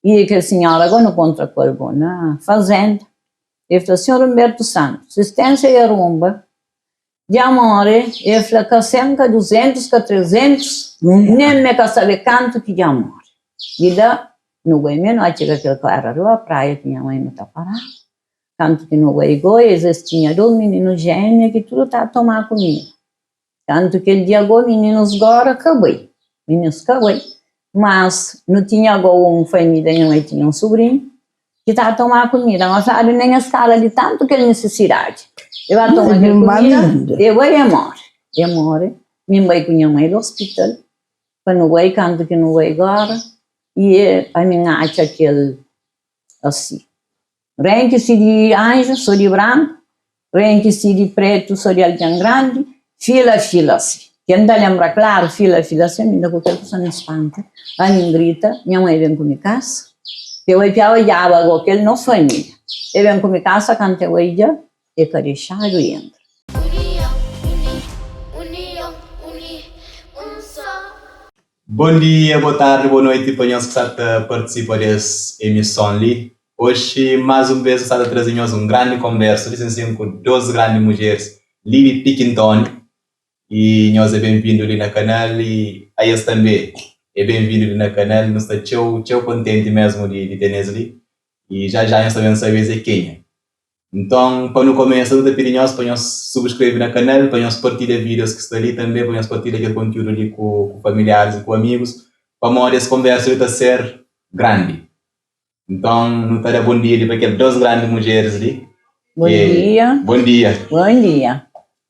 I kel sinhora go nu kontra ku el go na fazenda, el fla, Sinhor Humberto Santos, sisténsia i arunba dja more, el fla, ka 100, ka 200, ka 300, nen me ka sabe kantu ki dja more. Di la nu bai me nu atxiga kel ku era riba praia ki nha mai nu ta paraba. Kantu ki nu bai go es es tinha dos mininu jémia ki tudu ta toma kumida. Kantu kel dia go mininus gora ka bai, mininus ka bai, mas nu tinha go un família, nha mai tinha un subrinhu ki ta toma kumida, ma fladu nen es kala di tantu kel nisisidadi, e ba toma kel kumida, e bai e more, e more, mi N bai ku nha mai la ospital pa nu bai, kantu ki nu bai gora i e ami N atxa kel asi. Renki si di anju so di branku, renki si di pretu so di algen grandi, fila fila si. Ke N ta lenbra klaru, fila fila si, ami inda ku kel kusa na spanta, ami N grita, nha mai ben ku mi kasa, ke bai pia odjaba go kel no familia, e ben ku mi kasa, kantu e bai dja, e ka dexadu entra. Bon dia, bo tardi, bo noiti pa nhos ki sa ta partisipa des emison li. Oxi, más un bes, nu sta ta traze nhos un grandi konbersu li sin ku dos grandi mudjeris li di Pikintoni. I nhos é ben-vindu li na kanal i a es tanbe é ben-vindu li na kanal. Nu sta txeu, txeu kontenti mesmu di di tene-s li i já já nhos ta ben sabe es é kenha. Nton, pa nu kumesa, nu ta pidi nhos pa nhos subskrebe na kanal, pa nhos partilha vídios ki sta li, tanbê pa nhos partilha kel kontiúdu li ku familiaris i ku amigus, pamodi es konbérsu li ta ser grandi. Nton, nu ta da bon dia li pa kel dos grandi mudjeris li. Bon dia. Bon dia. Bon dia.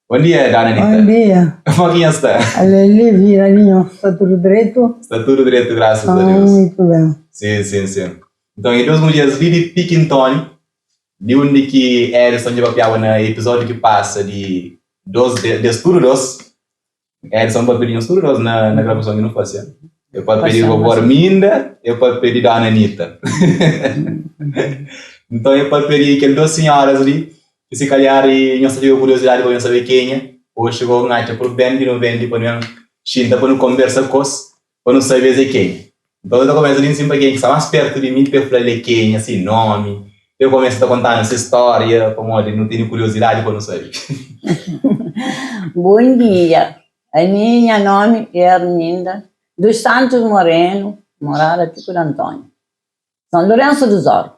Bon dia, dona Anita. Bon dia. Como ki nhos sta? Ale li, vida di nhos sta tudu dretu? Sta tudu dretu, grasas a Deus. Muitu ben. Sin, sin, sin. Nton, e dos mudjeris li di Pikintoni, di undi ki Edison dja papiaba na episódiu ki pasa di dos des tudu dos. Edison papia di nhos tudu dos na na gravason ki nu fase. E papia di vovó Arminda, e papia di dona Anita. Nton, e papia di kel dos sinhoras li, ki si kalhar i nhos ta fika kuriosidadi pa nhos sabe kenha, oxi go N atxa pur ben di nu ben di pa nu ben xinta pa nu konbersa kos, pa nu sabe es é kenha. Nton, nu ta kumesa di nsin pa kenha ki sta más pertu di mi pa e fla-l é kenha, si nomi, pa e kumesa ta konta-nu se stória, pamodi nu tene kuriosidadi pa nu sabe. Bon dia, ami nha nomi é Arminda dos Santos Moreno, morada Pico de António, São Lourenço dos Órgãos.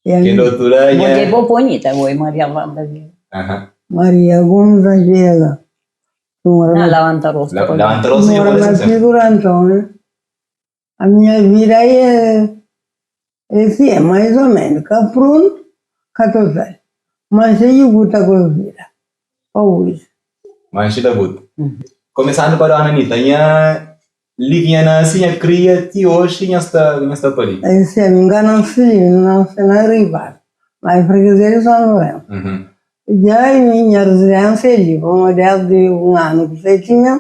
Kel otu la Bo nha. dja bo bonita bo é Maria Wanda Veiga. Aha. Maria Gonza Veiga. Na labanta rostu La, pa mi. labanta rostu nha Mora pode na ser. Pico de António. A minha vida é é assim, é mais ou menos, ka pronto, ka total. Mas é yuguta ku vida pa oji. Manxi ta buta. Começando pa dona Anita, nha Li ki nha nase, nha kria, ti oxi nha sta nha sta pa li. Ese ami N ka nase li, N nase na Ribas, ma é fregesia di São Lourenço. Dja mi nha rezidensia é li, pamodi desdi un anu ku seti mes,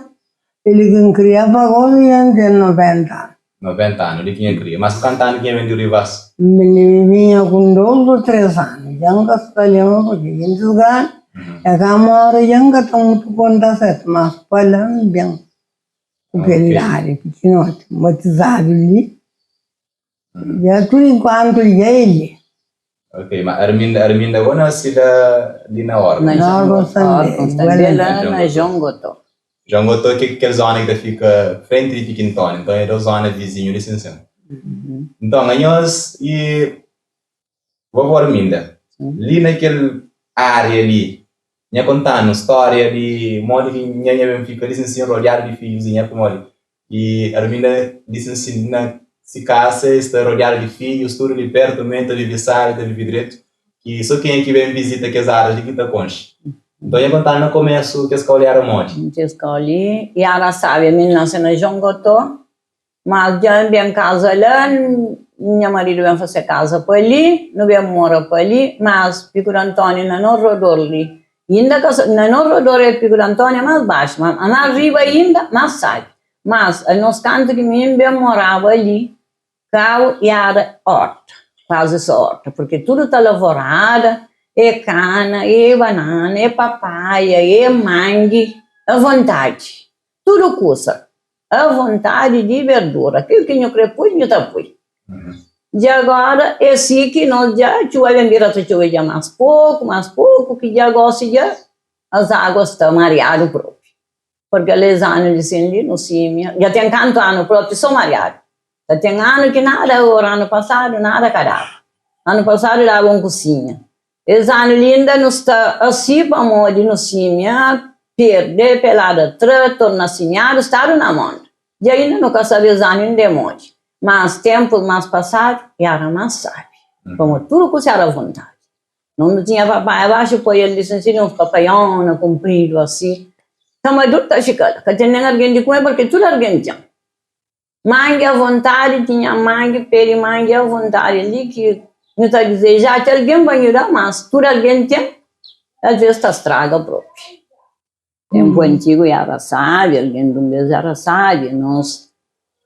é li ki N kria pa gosi dja N ten 90 anu. 90 anu, li ki nha kria. Mas ku kantu anu ki nha ben di Ribas? N ben di binha ku dos o tres anu, dja N ka sta lenbra purki jintis grandi é ka mora dja N ka ta mutu konta sertu, mas pa la N ben. Ku kel idadi pikinoti, batizadu li, dja tudu enkuantu dja é li. Ok, ma Arminda, Arminda bo nasi la li na Orgon? Na Orgon Stanbé, la na João Goto. João Goto ki kel zona ki ta fika frenti di Pikintoni, nton é dos zona vizinhu li sin sin. Nton anhos i Vovó Arminda, li na kel ária li, nha konta-nu stória di modi ki nha nha ben fika li sin-sin rodiadu di fidjus di nha pamodi i Arminda li sin-sin na si kasa e sta rodiadu di fidjus tudu li pertu me ta vive sabi ta vive dretu ki so kenha ki ben vizita kes árias li ki ta konxe nton nha konta-nu na komesu kes kau li éra modi. Kes kau li éra sabi ami N nase na João Gotó Mas dja N ben kaza la, nha maridu ben fase kaza pa li, nu ben mora pa li, mas Piku di Antóniu na nos rodor li, inda ka sa, na nos rodor é Piku di Antóniu é más baxu, ma más riba inda, más sabi. Mas anos kantu ki mi N ben moraba li, kau éra orta, kuazi so orta, purki tudu ta lavorada, é kana, é banana, é papaia, é mangi, avontadi, tudu kusa. Avontadi di berdura, kel ki nhu kre pui, nhu ta pui. Dja agora é si ki nos dja txuba ben bira ta txobe dja más poku, más poku, ki dja gosi dja as águas sta mariadu propi. Porque ala es anu li sin li nu simia, dja ten kantu anu propi so mariadu. Ka ten anu ki nada, agora anu pasadu nada ka daba. Anu pasadu daba un kusinha. Es anu li inda nu sta asi pamodi nu simia, perde, pelada tra, torna simiadu, stadu na monda. Dja inda nu ka sabe es anu inda é modi. Mas tempus mas pasadu era mas sabi, pamodi tudu kusa era vontadi. Não tinha papai abaixo, poi el lisensia, uns papaiona kunpridu asi. Ta maduru ta fika la, ka ten nen algen di kume, porque tudu algen ten. Mangi a vontadi, tinha mangi, pé di mangi a vontadi li ki nhu ta dizeja ki algen ba nhu da, mas tudu algen ten, alves ta straga propi. Tempu antigu era sabi, algen di un bes era sabi, nos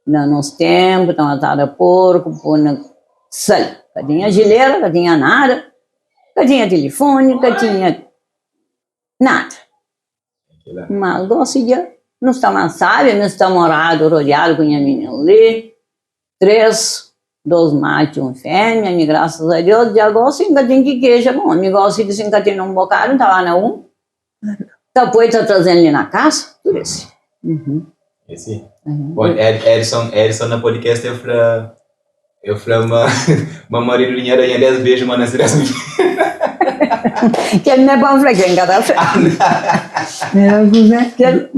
na nos tempu ta matada porku poi na sal, ka tinha jilera, ka tinha nada, ka tinha tilifoni, ka tinha nada. Mas gosi dja nu sta mas sabi, nu sta moradu rodiadu ku nha mininu li, 3, 2 matxu un femia, mi grasas a Deus dja gosi N ka ten ki kexa, bon mi gosi di si N ka tene un bokadu N ta ba na un ta poi ta trazen li na kasa, tudu es. É si. Bon, Edson, Edson na podcast el fla, el fla ma, ma maridu di nha da nha 10 beju ma nase 10 mininu. Kel me pa N fla kel N ka ta fla. Era kuzê? Kel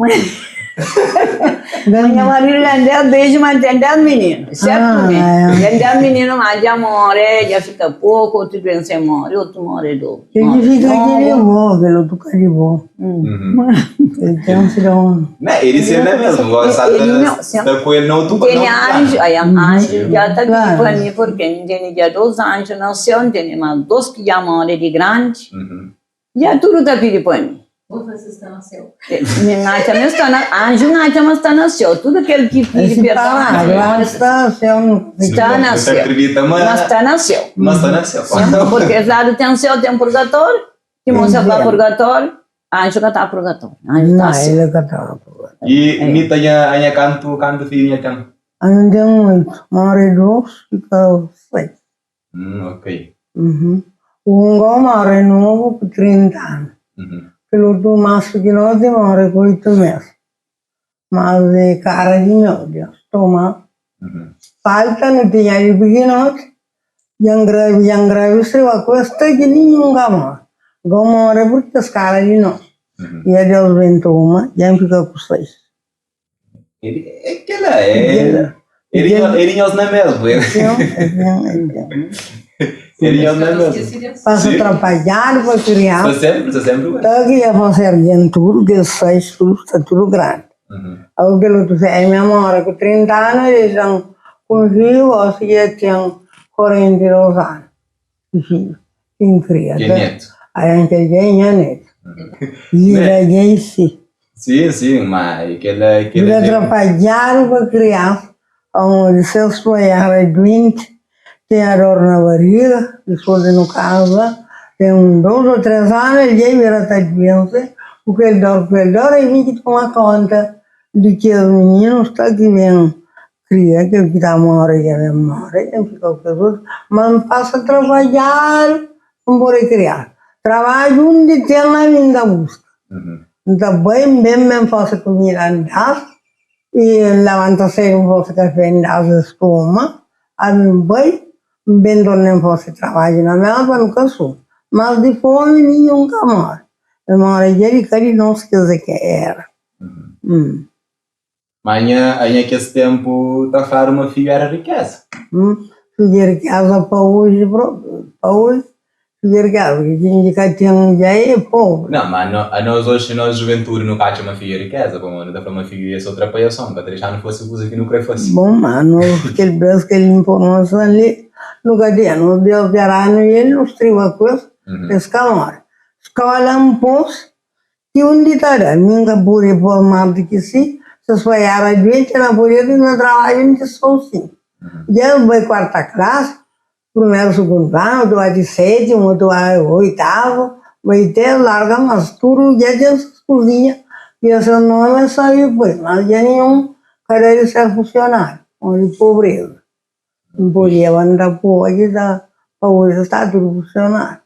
Nha maridu da-m 10 beju ma N ten 10 mininu. Sertu me. N ten 10 mininu ma dja more, dja fika poku, otu duensa e more, otu more do. Kel ki fika ki di bo, kel otu ka di bo. El ten si da un. Não, ele sempre é mesmo, gosta de com ele na outro Tene anju, ai anju dja ta pidi pa mi porque N tene dja 2 anju na seu, N tene mas 2 ki dja more di grandi. Dja tudu ta pidi pa mi. Mi N atxa ma sta na, anju N atxa ma sta na seu, tudu kel ki pidi perdon sta na seu, ma sta na seu. Ma sta na seu. Porque es ladu ten seu, ten purgatóriu, ki mosa pa purgatóriu, anju ka ta purgatóriu, anju ta seu. I mi ta nha, nha kantu, kantu fidju nha ten? Ami N ten 8, more 2, fika 6. Ok. Un gó móre novu ku 30 anu. Kel otu más pikinoti móre ku 8 mês. Mas é kara di meu Deus toma falta nu tinha di pikinoti dja N grabi dja N grabi striba ku es ta ki ninhun ka móre. Gó móre purki es kara di nos. I a Deus ben toma dja N fika ku 6. É kela, é é di nhos na mesmu. É di nhos na mesmu. Pasa trabadjadu pa kriansa. Sta sempri, sta sempri igual. Ta ki dja fase algen tudu, kes 6 tudu sta tudu grandi. Ago kel otu femia mora ku 30 anu, el dan ku un fiju, gosi dja ten 42 anu. Ki fiju ki N kria. Ki netu. Ai kel dja é nha netu. Vida dja é si. Sim, sim, ma kel kel. Vida atrapalhadu pa kriansa, pamodi ses pai éra duenti, tinha dor na bariga, dipôs di nu kaza, ten un dos ô três anu, el dja bira ta duense ku kel dor, ku kel dor, el ten ki toma konta di kes mininu sta ki ben Kria kel ki ta more dja ben more, N fika ku kes otu, ma N pasa trabadjadu pa N pode kria. Trabadju undi ten ami N ta buska. N ta bai, N ben, N ben fase kumida N das, i N labanta sedu N fase kafe N das es toma, ami N bai, N ben torna N fase trabadju na mesa pa nu ka sufri. Mas di fomi ninhun ka more. El more dja di ka di nos kes é ke era. Ma nha nha kes tempu ta fladu ma fidju era rikeza. Fidju é rikeza pa oji pa oji fidju é rikeza porque ken ki ka ten dja é pobri. Não, ma anos oxi nos juventudi nu ka atxa ma fidju é rikeza pamodi nu ta fla ma fidju é so trapaiason ka ta dexanu fasi kuza ki nu kre fasi. Bon, ma anos kel bes kel informason li nu ka ten, nos Deus djaranu el nu striba ku es pa es ka mori. Skola npos Ti undi ta da, mi N ka pode pô más di ki si, ses pai éra duenti, na podia torna trabadju N ti sozinhu. Dja N bai kuarta klasi, primeru, sugundu anu, otu bai ti sétimu, otu bai oitavu, bai te larga, mas tudu dja ten ses kuzinha, dja ses nomi es sabe poi, mas dja ninhun ka debe ser funsionáriu, pamodi pobreza. N podia manda pode da pa oji sta tudu funsionadu.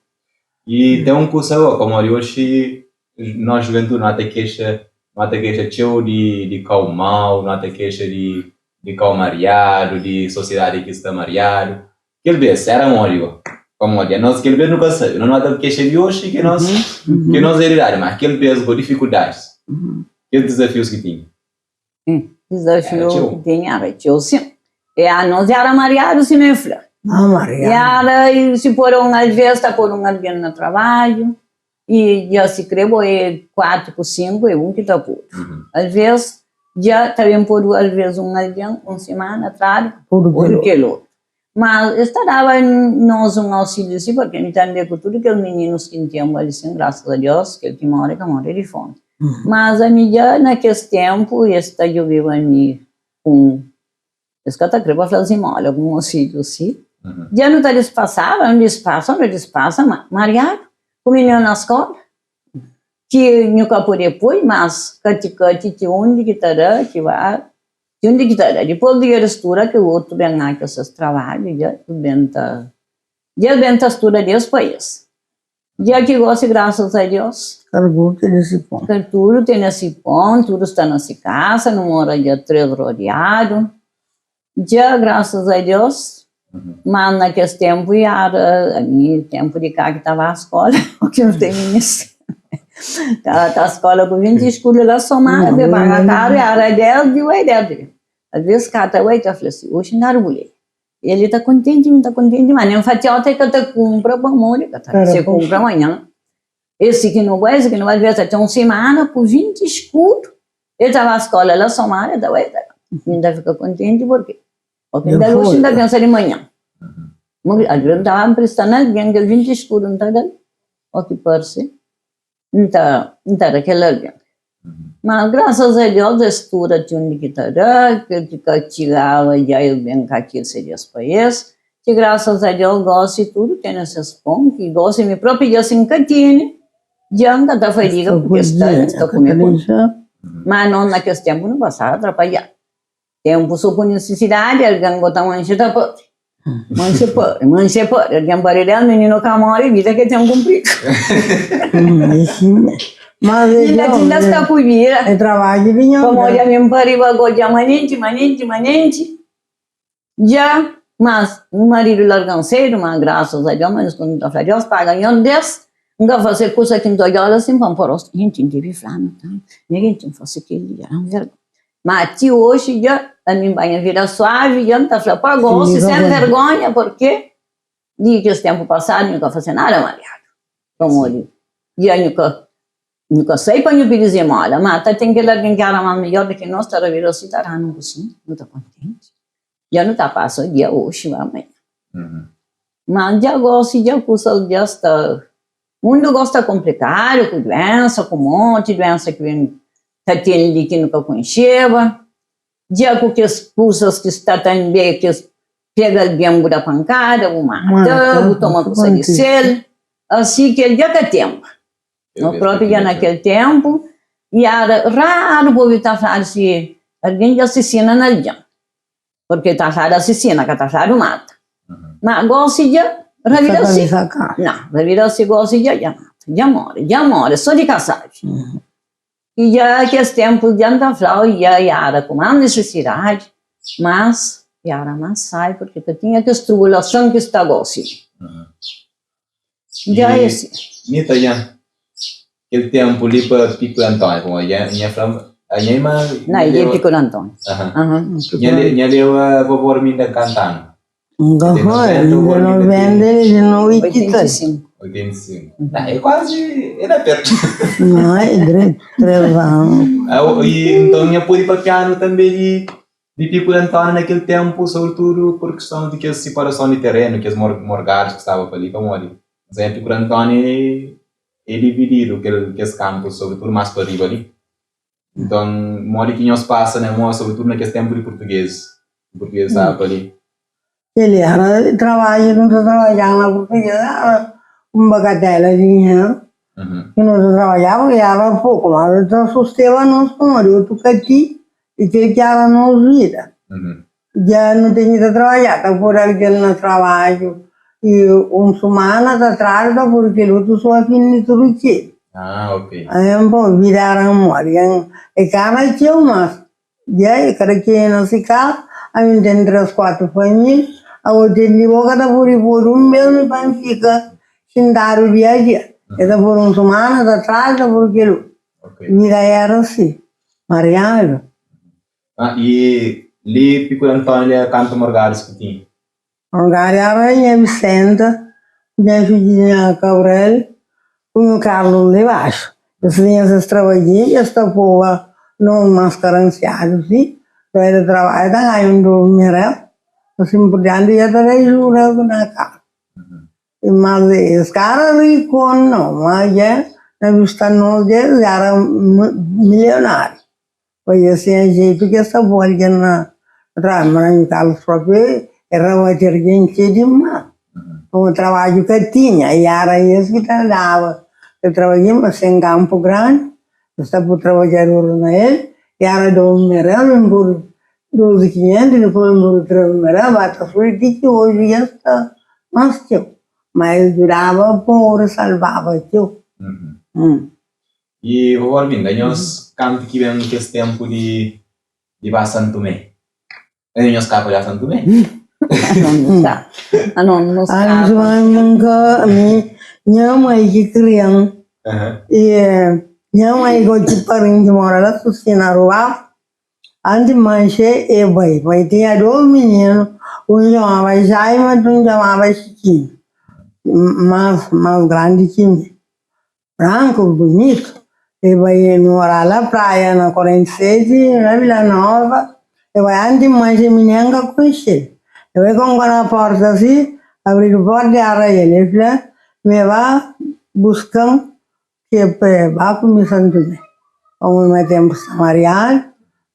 I ten un kusa go, pamodi oxi nos juventudi no ta kexa, no ta kexa txeu di di kau mau, no ta kexa di di kau mariadu, di sosiedadi ki sta mariadu. Kel bes era modi go, pamodi anos kel bes nu ka sabe, no no ta kexa di oxi ki nos ki nos realidadi, ma kel bes go difikuldadis, kes dizafius ki tinha. Dizafiu ki tinha era txeu sin. E anos era mariadu sima e fla. Era si pode un alves ta pode un algen na trabadju i dja si kre bo e 4 ku 5 e un ki ta podu. Alves dja ta ben podu alves un algen un simana tradu podu kel otu. Ma es ta daba nos un ausiliu si porque mi tambe ku tudu kel mininus ki N tenba li sin, grasas a Deus, kel ki more ka more di fomi. Mas ami dja na kes tenpu es ta djobeba mi ku es ka ta kreba fla zimola ku un ausiliu si. Dja nu ta dispasaba, nu dispasa, nu dispasa ma mariadu ku mininu na skola ki nhu ka pode pui, mas kati kati ti undi ki ta da ki ba Ti undi ki ta da. Dipôs di el studa ki otu ben atxa ses trabadju dja el ben ta dja el ben ta studa di es país. Dja ki gosi grasas a Dios. Kargu tene si pon. Ka tudu tene si pon, tudu sta na si kasa, nu mora dja tres rodiadu. Dja grasas a Dios. Mas na kes tenpu i era ami tenpu di ka ki ta ba skola oki nu ten inis ta ta skola ku 20 eskudu la somadu pa paga karu era 10 di oi 10 di alves ka ta bai ta fla si oxi N dadu buleia el ta kontenti mi ta kontenti ma nen fatiota e ka ta kunpra pamodi ka ta se kunpra manhan esi ki nu bai esi ki nu bai alves ta ten un simana ku 20 eskudu el ta ba skola la somadu el ta bai ta mi ta fika kontenti porque Oki N da luxu N ta pensa di manhan. Alvês N ta ba nprista na algen kel 20 skudu N ta da-l, oki parse N ta N ta da kel algen. Ma grasas a Deus es studa ti undi ki ta da, kel ki ka txigaba dja el ben ka kirse di es pa es, ti grasas a Deus gosi tudu tene ses pon ki gosi mi propi dja si N ka tene dja N ka ta fadiga purki es ta es ta kume ku mi. Ma anos na kes tenpu nu pasaba trapadjadu. Tempu so ku nisisidadi, algen bo ta manxe ta pâpia. Manxe pâpia, manxe pâpia, algen pari del, mininu ka móre, vida ke ten kunpridu. Mas é Inda bom, tinda sta ku vida. É trabadju di nho. Pamodi ami N pariba go dja manenti, manenti, manenti, dja, mas maridu larga-m sedu, ma grasas a Deus, ma nhos kontinua ta fla, Deus paga nho des, N ka fase kusa ki N ta odja-l asin pa N pô rostu, Jinti, N debe fla-m, nha jinti, N fase kel-li, era un vergonha. Ma ti oxi dja ami N ba nha vida suavi dja N ta fla pa gosi sen vergonha porque di kes tempu pasadu nhu ka fase nada mariadu pamodi dja nhu ka nhu ka sai pa nhu pidi zimola ma ta ten kel algen ki era mas midjor di ki nos ta rabida si ta danu un kusinha nu ta kontenti dja nu ta pasa dia oxi ba amanha ma dja gosi dja kusas dja sta Mundu gosi sta konplikadu ku duensa, ku monti duensa ki ben ta ten li ki nu ka konxeba, dja ku kes kusas ki sta tanbe kes pega algen bu da pankada, bu mata, bu toma kusa di sel, asi kel dja ka tenba. No propi dja na kel tenpu i era raru pa obi ta fladu si algen dja asisina na algen. Porque ta fladu asisina, ka ta fladu mata. Ma gosi dja rabida si. Na, rabida si gosi dja dja mata, dja more, dja more, so di ka sabi. I dja kes tempu dja N ta flau dja era ku mas nisisidadi, mas era mas sabi porque ka tinha kes trubulason ki sta gosi li. Dja é si. Nita, dja Kel tempu li pa Pico António, pamodi nha, nha fla a nha irma. Não, e de Pico António. Aham. Nha, nha leu a vovó Arminda cantando. Nunca foi, de 90 e de 85. 85. Não, é quase, é na perto. Não, é direito, 3 anos. Ah, e então nha pode papiano também de, de Pico de António naquele tempo, sobretudo por questão de que a separação de terreno, que as morgados que estavam ali, pamodi. Zé Pico de António é divididu kel kes kanpu sobretudu más pa riba li. Nton, modi ki nhos pasa na mo sobretudu na kes tenpu di purtugezis, ki purtugezis staba pa li? Kel era trabadju ki nu ta trabadjaba na purtugezis era un bakatela di dinheru ki nu ta trabadjaba ki era poku, ma ta susteba nos pamodi otu ka ti i kel ki era nos vida. Dja nu ten ki ta trabadja, ta pode algen na trabadju i un sumana ta tradu ta pode kel otu so a fin di tudu txeu. Ah, ok. Bon, vida éra modi, e ka éra txeu mas dja e kada kenha na si kasa, ami N ten tres kuatu família, ago ten di bo ka ta pode pode un mes mi pa N fika xintadu dia a dia, e ta pode un sumana ta tradu ta pode kel otu. Vida éra si, mariadu. Ah, i li Piku di António li era kantu morgadus ki tinha? Morgadu era nha Vicenta, ku nha fidjinha Cabral, ku nhu Carlos li baxu. Es tinha ses trabadjinhu, es ta poba nos mas karansiadu si, pa el trabadja ta ganha un dos mirel, asin pur dianti dja ta da ajuda na kasa. Mas es ka éra riku nau, ma dja na vista nos dja es éra milionáriu. Foi asin a jeito ki es ta poi algen na trabadju, ma na Carlos propi e rabati algen txeu dimas, pabia trabadju ka tinha i era es ki ta daba kel trabadjinhu, ma sen kampu grandi es ta pui trabadjador na el, i era dos mil real, un pur dozi kinhentus, dipus un pur tres mil real, ba ta subi ti ki oji dja sta mas txeu, ma es djudaba pobri, salvaba txeu. I vovó Arminda, nhos kantu ki ben kes tenpu di di ba San Tumé? Ainda nhos kapa ja San Tumé? Ano no Anju skapa. ami nka ami nha mai ki krian i nha mai go ki parin ki mora la Susina Ruaf anti manxe e bai bai tinha dos mininu un chamaba Jaime un chamaba Chiquinho mas mas grandi ki mi. Branku, bunitu, e bai mora la praia na 47, na Vila Nova, e bai anti manxe minina ka konxel, e bai konko na porta si, abridu porta e ara el, e fla ma e ba buskan ki e pa e ba ku mi Santumé, pamodi ma tempu sta mariadu,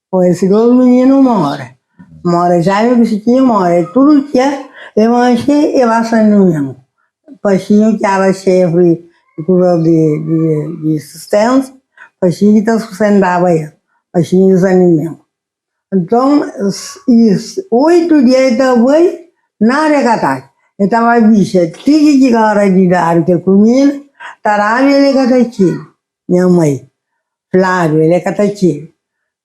poi esi dos mininu more, more Jaime ku Chiquinho more, tudu dia e manxe e ba San Domingu, Paxinhu ki era xefi di kuza di sistensia, Paxinhu ki ta sustentaba el, Paxinhu di San Domingu. Nton, oitu dia e ta bai, nada e ka ta atxa, e ta ba bixa ti ki txiga ora di dadu kel kumida, ta dadu el e ka ta txiga. Nha mai, fladu, el é ka ta txiga.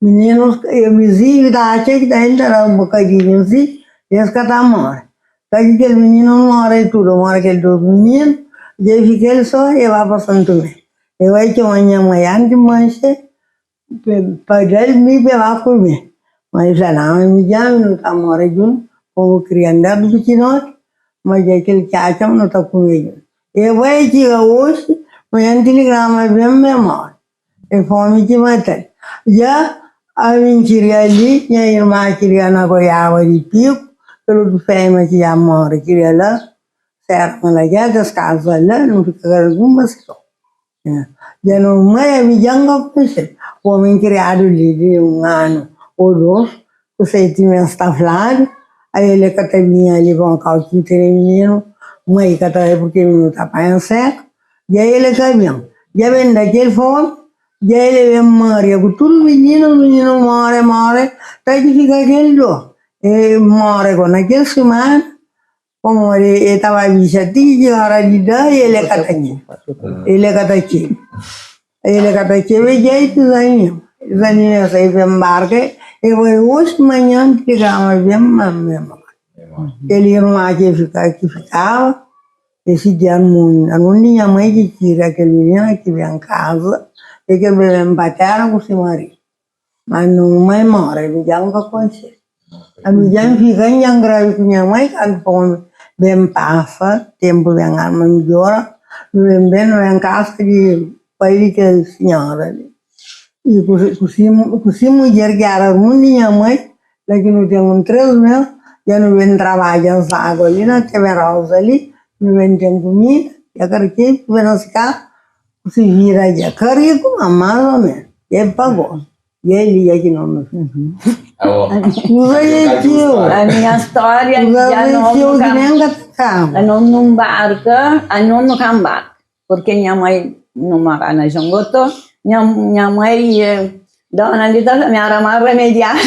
Mininus, e vizinhu ta atxa ki ta entra la un bokadinhu si, es ka ta more. Ta ki kel mininu more i tudu, more kel dos mininu, dja e fika el so, e ba pa Santu Tomé. E bai txoma nha mai anti manxe, pa da-l mi pa e ba kume. Ma e fla, nau, mi dja mi nu ta more djuntu, povu kria andar di pikinoti, ma dja kel ki atxa nu ta kume djuntu. E bai txiga oxi, manhan tiligrama ben ma e more. E fomi ki mata-l. Dja ami N kiria li, nha irma kiria na Goiaba di Piku, kel otu fêmia ki dja more kiria la, Serra Malagueta, es kaza la, nu fika ka alguma situason. Dja no mai ami dja N ka konxe-l. Omi kriadu li di un anu o dos, ku seti mes ta fladu, ael e ka ta binha li pa un kau ki N tene mininu, mai ka ta bai purke mininu ta panha seku, dja el e ka bin. Dja ben da kel fomi, dja el e ben maria ku tudu mininu, mininu more, more, ta ki fika kel dor. E more go na kel simana. Pamodi el ta ba bixa ti ki ora di da i el e ka ta txeba. El e ka ta txeba. El e ka ta txeba i dja i dizanima. Dizanima el sai pa nbarka el bai oxi manhan ntrigama ben ma mesma kuza. Kel irma ki fika ki fikaba esi dia algun di nha mai ki tira kel minina ki ben kaza e kel ben pa tera ku si maridu. Ma no mai more, mi dja N ka konxe-l. Ami dja N fika, N dja N gravi ku nha mai kantu fome ben pasa, tempu ben arma midjora, nu ben ben, nu ben kasa di pai di kel sinhora li. I ku si ku si mudjer ki era armun di nha mai, la ki nu ten un tres mes, dja nu ben trabadja azágua li na Tebe Rosa li, nu ben ten kumida, dja kada ken ben na si kasa. Si vira dja ka riku ma mas o menos dja e pagó dja e lia ki nomi kuza dja txeu A minha história kuza dja dja no txeu no ki ka nen ka ta kaba. No num barka a no no ka nbarka porque nha mãe no mora na Jongotó nha nha mãe dona li ta fla mi era mal remediada.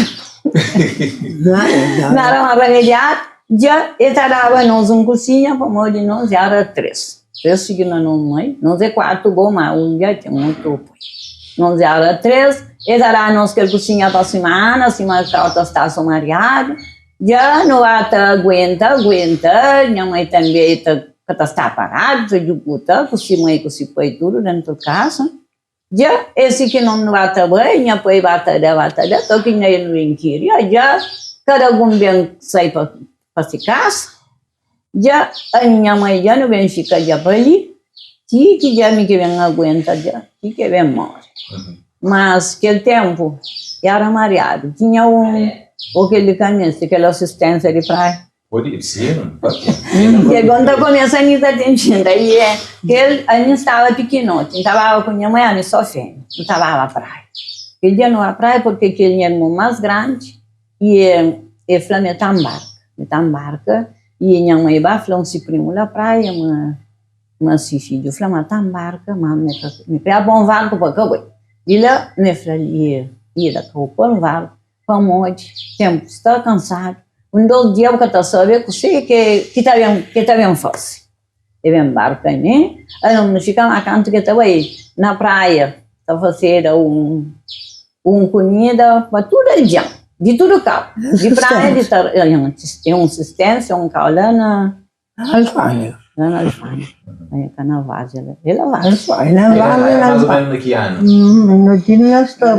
Na era ma ramediadu, dja e ta daba nos un kusinha pamodi nos era 3. 3 fidju na nos mai, nos é 4 go ma un dja ten otu pai. Nos era 3, e ta da nos kel kusinha pa simana, sima kau ta sta so mariadu. Dja no ba ta aguenta, aguenta, nha mai tanbe ta ka ta sta paradu, ta djuguta ku si mai ku si pai tudu dentu kasa. Dja esi ki no ba ta bai, nha pai ba ta da, ba ta da, toki nha el ben kiria, dja kada algun ben sai pa pa si kasa. Dja ami nha mai dja no ben fika dja pa li, ti ki dja mi ki ben aguenta dja, ti ki ben more. Mas kel tempu era mariadu, tinha un o kel di ka meste kel asistênsia di praia. Pode sim, pode. Ke quando ta começa a ta tem tinta e é kel a mim estava pequenote, n tava com minha mãe, a mim só fêmea, n tava à praia. Kel dia não à praia porque kel nha irmão mais grande e e fla me ta embarca, me ta embarca e nha mãe ba fla um si primo la praia ma Ma si fidju fla ma ta nbarka, ma mi ka mi kria pon varku pa ka bai. Di la mi fla li i da ka pon varku pamodi tempu sta kansadu, un dos dia bu ka ta sabe kuse ke ki ta ben ke ta ben fasi. E ben barka mi, no fika ma kantu ke ta bai na praia ta faseda un un kumida pa tudu algen di tudu kau, di praia di ta é un sistensia un kau la na Alfândega. Lá na Alfândega. Aí cá na Várzea lá. É lá Várzea. Alfândega. Na Várzea, na Mais ou menos na ki anu? No tinha sta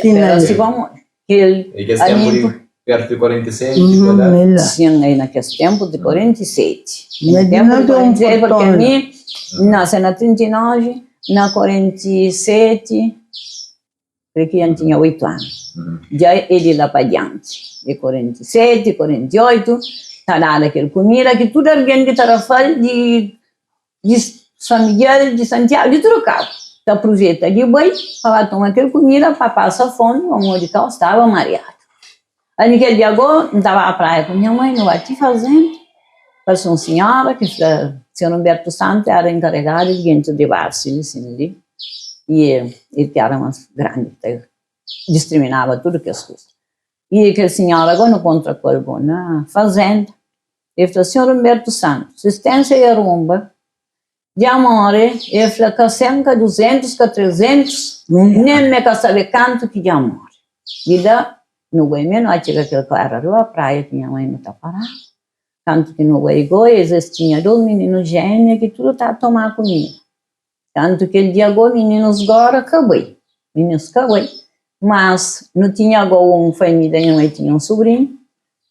Era assim como aquele. E kes tempu di pertu di 47, pa lá? Sim, aí naqueles tempos de 47. No tempo de 47, porque a mim nasce na 39, na 47. Kre ki N tinha 8 anu. Dja é di la pa dianti, di 47, 48, ta dadu kel kumida ki tudu algen di Tarafal, di di San Miguel, di Santiagu, di tudu kau ta apruveta di bai pa ba toma kel kumida pa pasa fomi pamodi kau staba mariadu. Ami kel dia go, N ta ba praia ku nha mai, nu ba ti fazenda, parse un sinhora ki fla, Senhor Humberto Santos era enkaregadu di gentis di barsi li sin li, i el ki era mas grandi ki ta distriminaba tudu kes kusa. I kel sinhora go, nu kontra ku el go na fazenda, el fla, Senhor Humberto Santos, sistensia i arunba Dja more, el fla ka 100, ka 200, ka 300, nen me ka sabe kantu ki dja more. Di la, nu bai me nu atxiga kel klara riba praia ki nha mai nu ta paraba. Kantu ki nu bai go, es es tinha dos mininu jemia ki tudu ta toma kumida. Kantu kel dia go, mininus gora ka bai, mininus ka bai. Mas nu tinha go un família, nha mai tinha un subrinhu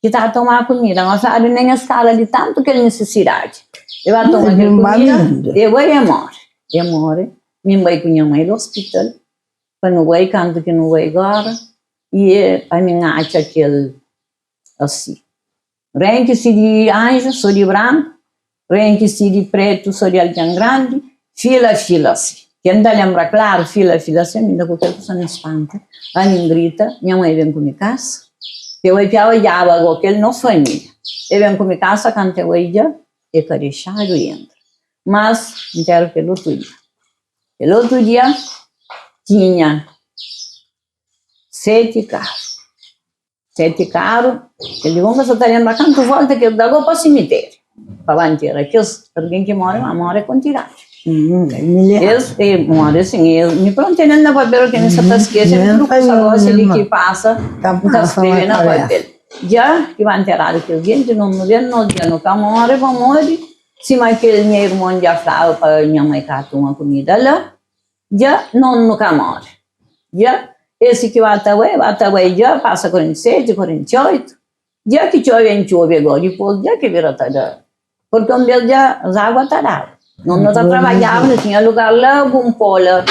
ki ta toma kumida, ma fladu nen es kala di tantu kel nisisidadi. E ba toma kel kumida, e bai e more. E more, mi N bai ku nha mai la ospital, pa nu bai, kantu ki nu bai gora, i ami N atxa kel asi. Renki si di anju, so di branku, renki si di pretu, so di algen grandi, fila fila si. Ke N ta lenbra klaru, fila fila si, ami inda ku kel kusa N spanta, ami N grita, nha mai ben ku mi kasa, ke bai pia odjaba go kel nos familia, e ben ku mi kasa, kantu e bai dja, e ka dexadu entra. Mas N teru kel otu dia. Kel otu dia tinha 7 karu. 7 karu, el di bon ka sa ta lenbra kantu volta ki el da go pa simiteriu pa ba ntera kes algen ki more, ma more kontidadi. Es e more asin, es mi pa ntene na papel ki mi sa ta skese, mi tudu kusa gosi di ki pasa, N ta skrebe na papel. Dja ki ba nteradu kes jenti, no no ben no dja no ka more pamodi sima kel nha irmon dja flaba pa nha mai ka tuma kumida la, Dja non nu ka more. Dja esi ki ba ta bai, ba ta bai dja pasa 47, 48, dja ki txobe N txobe go, dipos dja ki bira ta da. Porque un bes dja azagua ta daba. Nos no ta trabadjaba, no tinha lugar la algun po la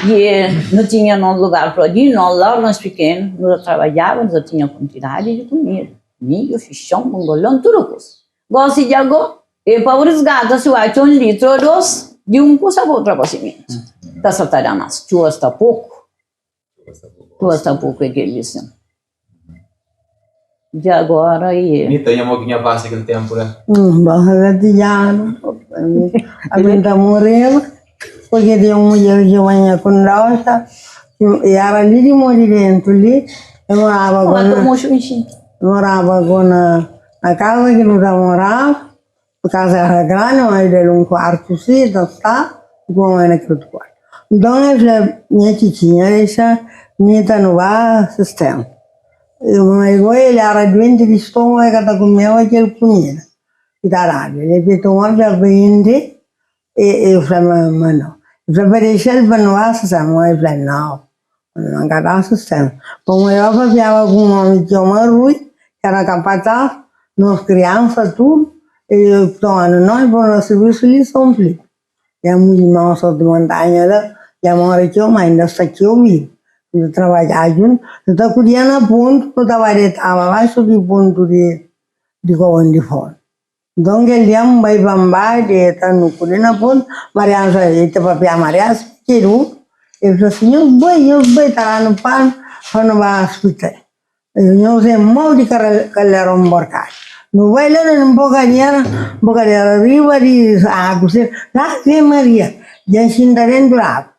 i no tinha nos lugar pa di nos la, nos pikenu, no ta trabadjaba, no ta tinha kuantidadi di kumida, midju, fixon, bongolon, tudu kusa. Gosi dja go, e pa bu risgata si bu atxa un litru o dos di un kusa pa bu tra pa simenti. Ka sa ta da mas, txuba sta poku, txuba sta poku e kel li sin. Dja agora e. Nita, nha mo ki nha pasa kel tempu la. Basta gatidjadu, ami ta moreba, porque tinha un mudjer ki manha ku ndoxa, i era li di mo di dentu li. Eu morava Mata agora, moxu inxinti. morava agora na casa que nós morava, a casa era grande, mas era um quarto assim, tá, tá, com era naquele outro quarto. Então eu falei, minha titinha, deixa, minha tá no bar, sistema. Mas igual ele era doente de estômago, ele tá comendo aquele comida. E tá dado. Ele apertou uma vez 20, e eu falei, mas não. Eu falei, para deixar ele para não sistema. Eu falei, não, não quero dar sistema. Bom, eu papiava com um homem que chama Rui, que era capataz, nós crianças, tudo. E eu, então, nós fomos no serviço ali em São Filipe. E a mulher nossa de montanha lá, e a mora aqui, mas ainda está aqui comigo. Eu trabalhava junto, eu estava colhendo a ponto, eu estava deitado abaixo do ponto de covão de fora. Então, aquele dia, um vai para deita no colhendo a ponto, Mariana, ele estava papia Mariana, tirou. Ele falou assim, eu vou, está lá no pano, para não vai ao hospital. Eu não sei mal de calhar um borcado. Não vai lá, não bocadeira, bocadeira riba de água, lá vem Maria, já se dentro da água.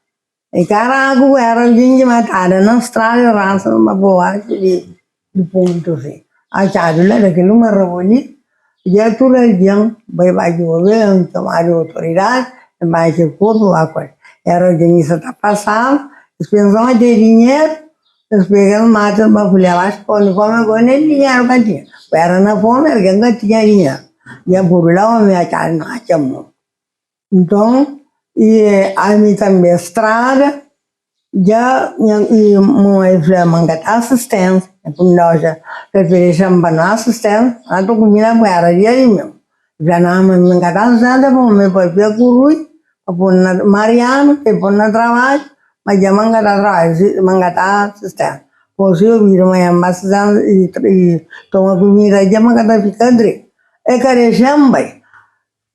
E cara, água era gente matada na estrada, raça, uma boa de ponto assim. A chave lá daquele uma reboli, já tudo alguém vai vai governo, chamar de autoridade, vai que corpo lá com Era alguém que está passando, eles pensam que tem dinheiro, eles pegam, matam, para folhar lá, quando come agora nem dinheiro que tinha. Era na fome, alguém que tinha dinheiro. E por lá, eu me acharam, não achamos. Então, e a mim também estrada, já minha mãe falou, manga assistência, quando eu deixamos para assistência, ela tô comida para era dia ali mesmo. Já não, mas manga assistência, para me pôr para curui, para pôr na Mariano, para pôr na trabalho, mas já manga trabalho, manga assistência. Pois eu vi uma assistência e toma comida, já manga fica direito. É care chamba.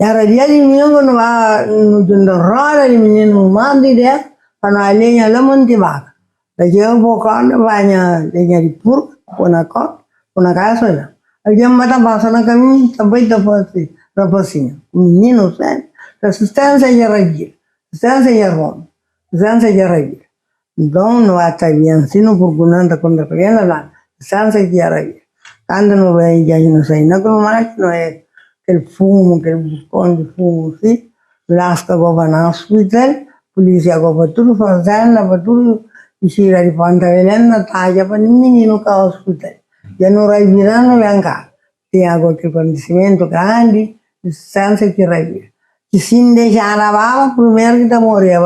Era dia de domingo, no, no, roda de menino, manda ideia, para a lenha lá monte vaca. Daqui eu vou com banha lenha de porco, põe na cota, põe na casa lá. Aí eu mata passa na caminho, também tá fazendo, rapazinho. Menino, sabe? Assistência de ragia, assistência de Roma, assistência de ragia. Então, não está bem assim, não porque não está contra a lá, assistência de ragia. Quando não vem, já não sei, não como mais, não é aquele fumo, aquele buscão de fumo, assim, lasca agora no hospital, polícia agora tudo fazendo, para tudo, e tira de ponta velha, talha para menino que ao hospital. Já não vai virar, não vem cá. Tem agora aquele acontecimento grande, distância que vai vir. Que se deixar a baba, primeiro que tá morrendo,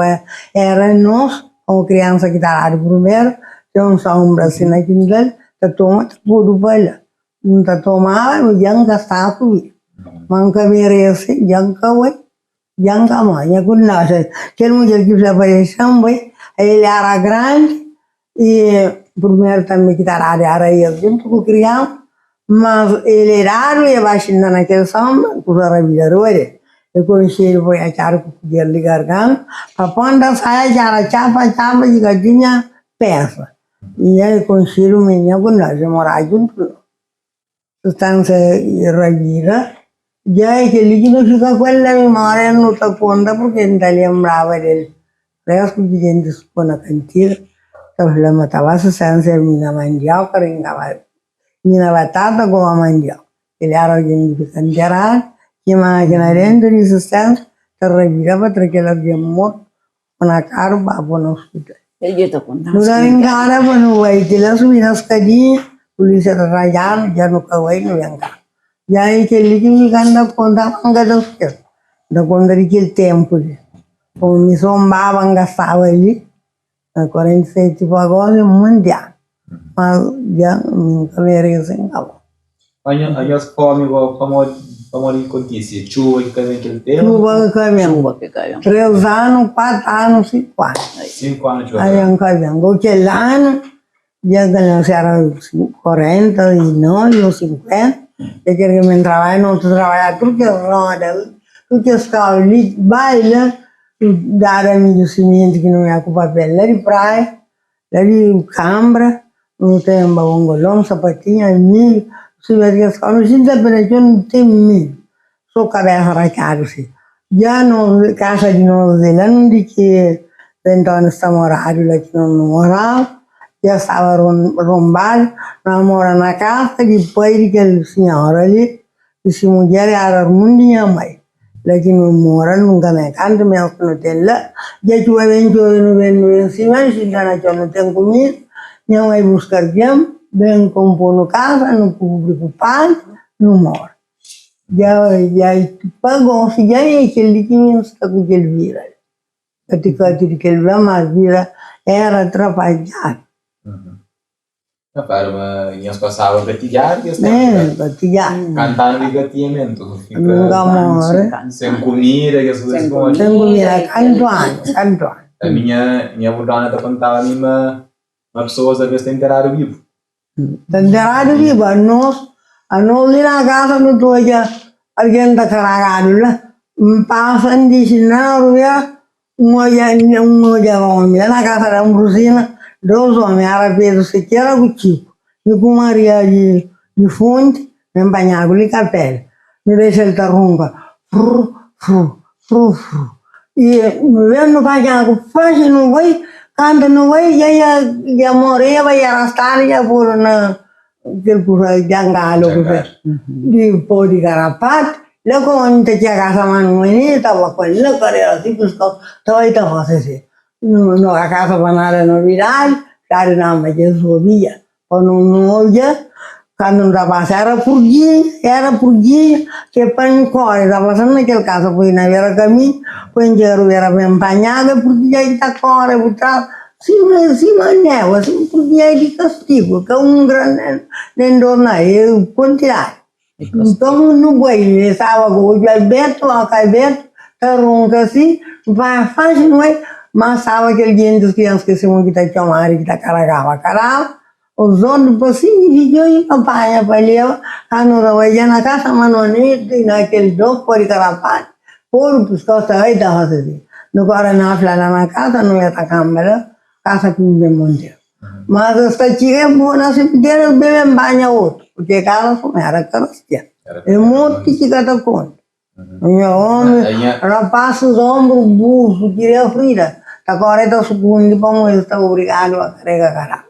era nós, como criança que tá lá primeiro, tem um sombra assim na quintal, tá toma, tá tudo para lá. Não tá tomava, já não gastava comigo. Mangka merece, jangka wai, jangka mãe, kunna, aquele mulher que já apareceu, ele era grande e primeiro também que era era ele junto com criança, mas ele era e abaixo naquela sombra, com a vida roer. Eu conheci ele foi achar com o de garganta, para quando sai já chapa chapa de gatinha peça. E aí conheci o menino com nós, morar junto. Sustância ravira. Já é que ele não fica com ela memória, não está conta porque não lembrava dele. Resto de gente se na cantiga, então ele matava a sustância minha mandioca, ringava minha batata com a mandioca. Ele era alguém de canterar, que imagina dentro de sustância, te revirava para aquele alguém morto, na cara, para no hospital. Ele está contando. Não engana, mas não vai ter lá subir nas escadinhas, polícia está rajando, já não caiu, não vem cá. E aí aquele que me canta conta manga da esquerda. Da conta daquele tempo. Como me sombava, gastava ali, na 47 tipo agora é mundial. Mas já nunca me acabou. Anhos fome, como acontece? Chuva que caiu naquele tempo? Chuva que caiu. Chuva que caiu. 3 anos, 4 anos, 5 anos. 5 anos chuva. Aí não caiu. Aquele ano, já que era 49 ou 50, eu queria que me trabalhar, não trabalhar tudo que roda, tudo que escala ali, baila, dar a mim o cimento que não é com papel lá de praia, lá de câmara, não tem bongolão, sapatinho, milho, cimento que escala, não sinto apenas, eu não tenho milho, só cabeça rachada assim. Já no casa de Nova Zelândia, que então está morado lá que não morava, Dja staba ronbadu, no mora na kasa di pai di kel sinhora li, di si mudjer éra armun di nha mai. La ki no mora, nunka mai kantu mes ki no ten la, dja txuba ben txobe, no ben no ben sima, no xinta na txon, no ten kumida, nha mai buska algen, ben konpo-nu kasa, no kubri ku paja, no mora. Dja dja pa gosi dja e kel li ki mi N sta ku kel vida li. Kati-kati di kel ben, mas vida éra trapajadu. Ta fladu ma nhos pasaba gatidjadu ki es ténpu la. Gatidjadu. Kantanu di gatiamentu. Nunka móre. Sen kumida, kes kuza si pamodi. Sen kumida, kantu anu, kantu anu. Ami nha, nha burdona ta kontaba mi ma, ma pesoas alvês ta enteradu bibu. Ta enteradu bibu. Anos, anos li na kasa nu ta odja algen ta karagadu la. N pasa N dixi na rua, N odja N odja omi la na kasa di Ambrosina, dos omi, era Pedru Sekera ku Txiku, mi ku Maria di di Fonti, ben panhadu li Kapela. Nu dexa-l ta runka, fru, fru, fru, fru. I nu ben nu panha ku faxi nu bai, kantu nu bai dja dja moreba, dja rastadu, dja podu na Kel kusa jangadu ku se di po di karapatu, la ku omi ta txega kasa ma nu mani tava ku el na karera si piskau ta bai ta fasi si. No ka kasa pa nada novidadi, fladu na ma dja sobia pa no no odja kandu no ta pasa era purginha, era purginha ke pa nkori ta pasa na kel kasa pui na bera kaminhu, pui njeru bera ben panhadu purginha ki ta kore bu tras. Sima sima néva, sima purki é di kastigu, ka un gran nen dos na, é kuantidadi. Nton nu bai, e staba ku odju abertu, boka abertu, ta ronka si, nu panha faxi nu bai, ma staba kel gentis ki N skese mon ki ta txomadu ki ta karagaba karava, os otu pa sigi fidju i pa panha pa leba, kandu nu ta bai dja na kasa ma no neti na kel dos podi karapati. Puru piskos ta bai ta fase si. Nu kore na fla la na kasa nu ya ta kamba la kasa ku nu ben monte. Mas es ta txiga e bo na simiteru es bebe nbanha otu purke kasa suma era karastia. E morti ki ka ta konta. Nha omi rapasis ombru bursu kiria frida ta kore ta sukundi pamodi es ta obrigadu a karega kara.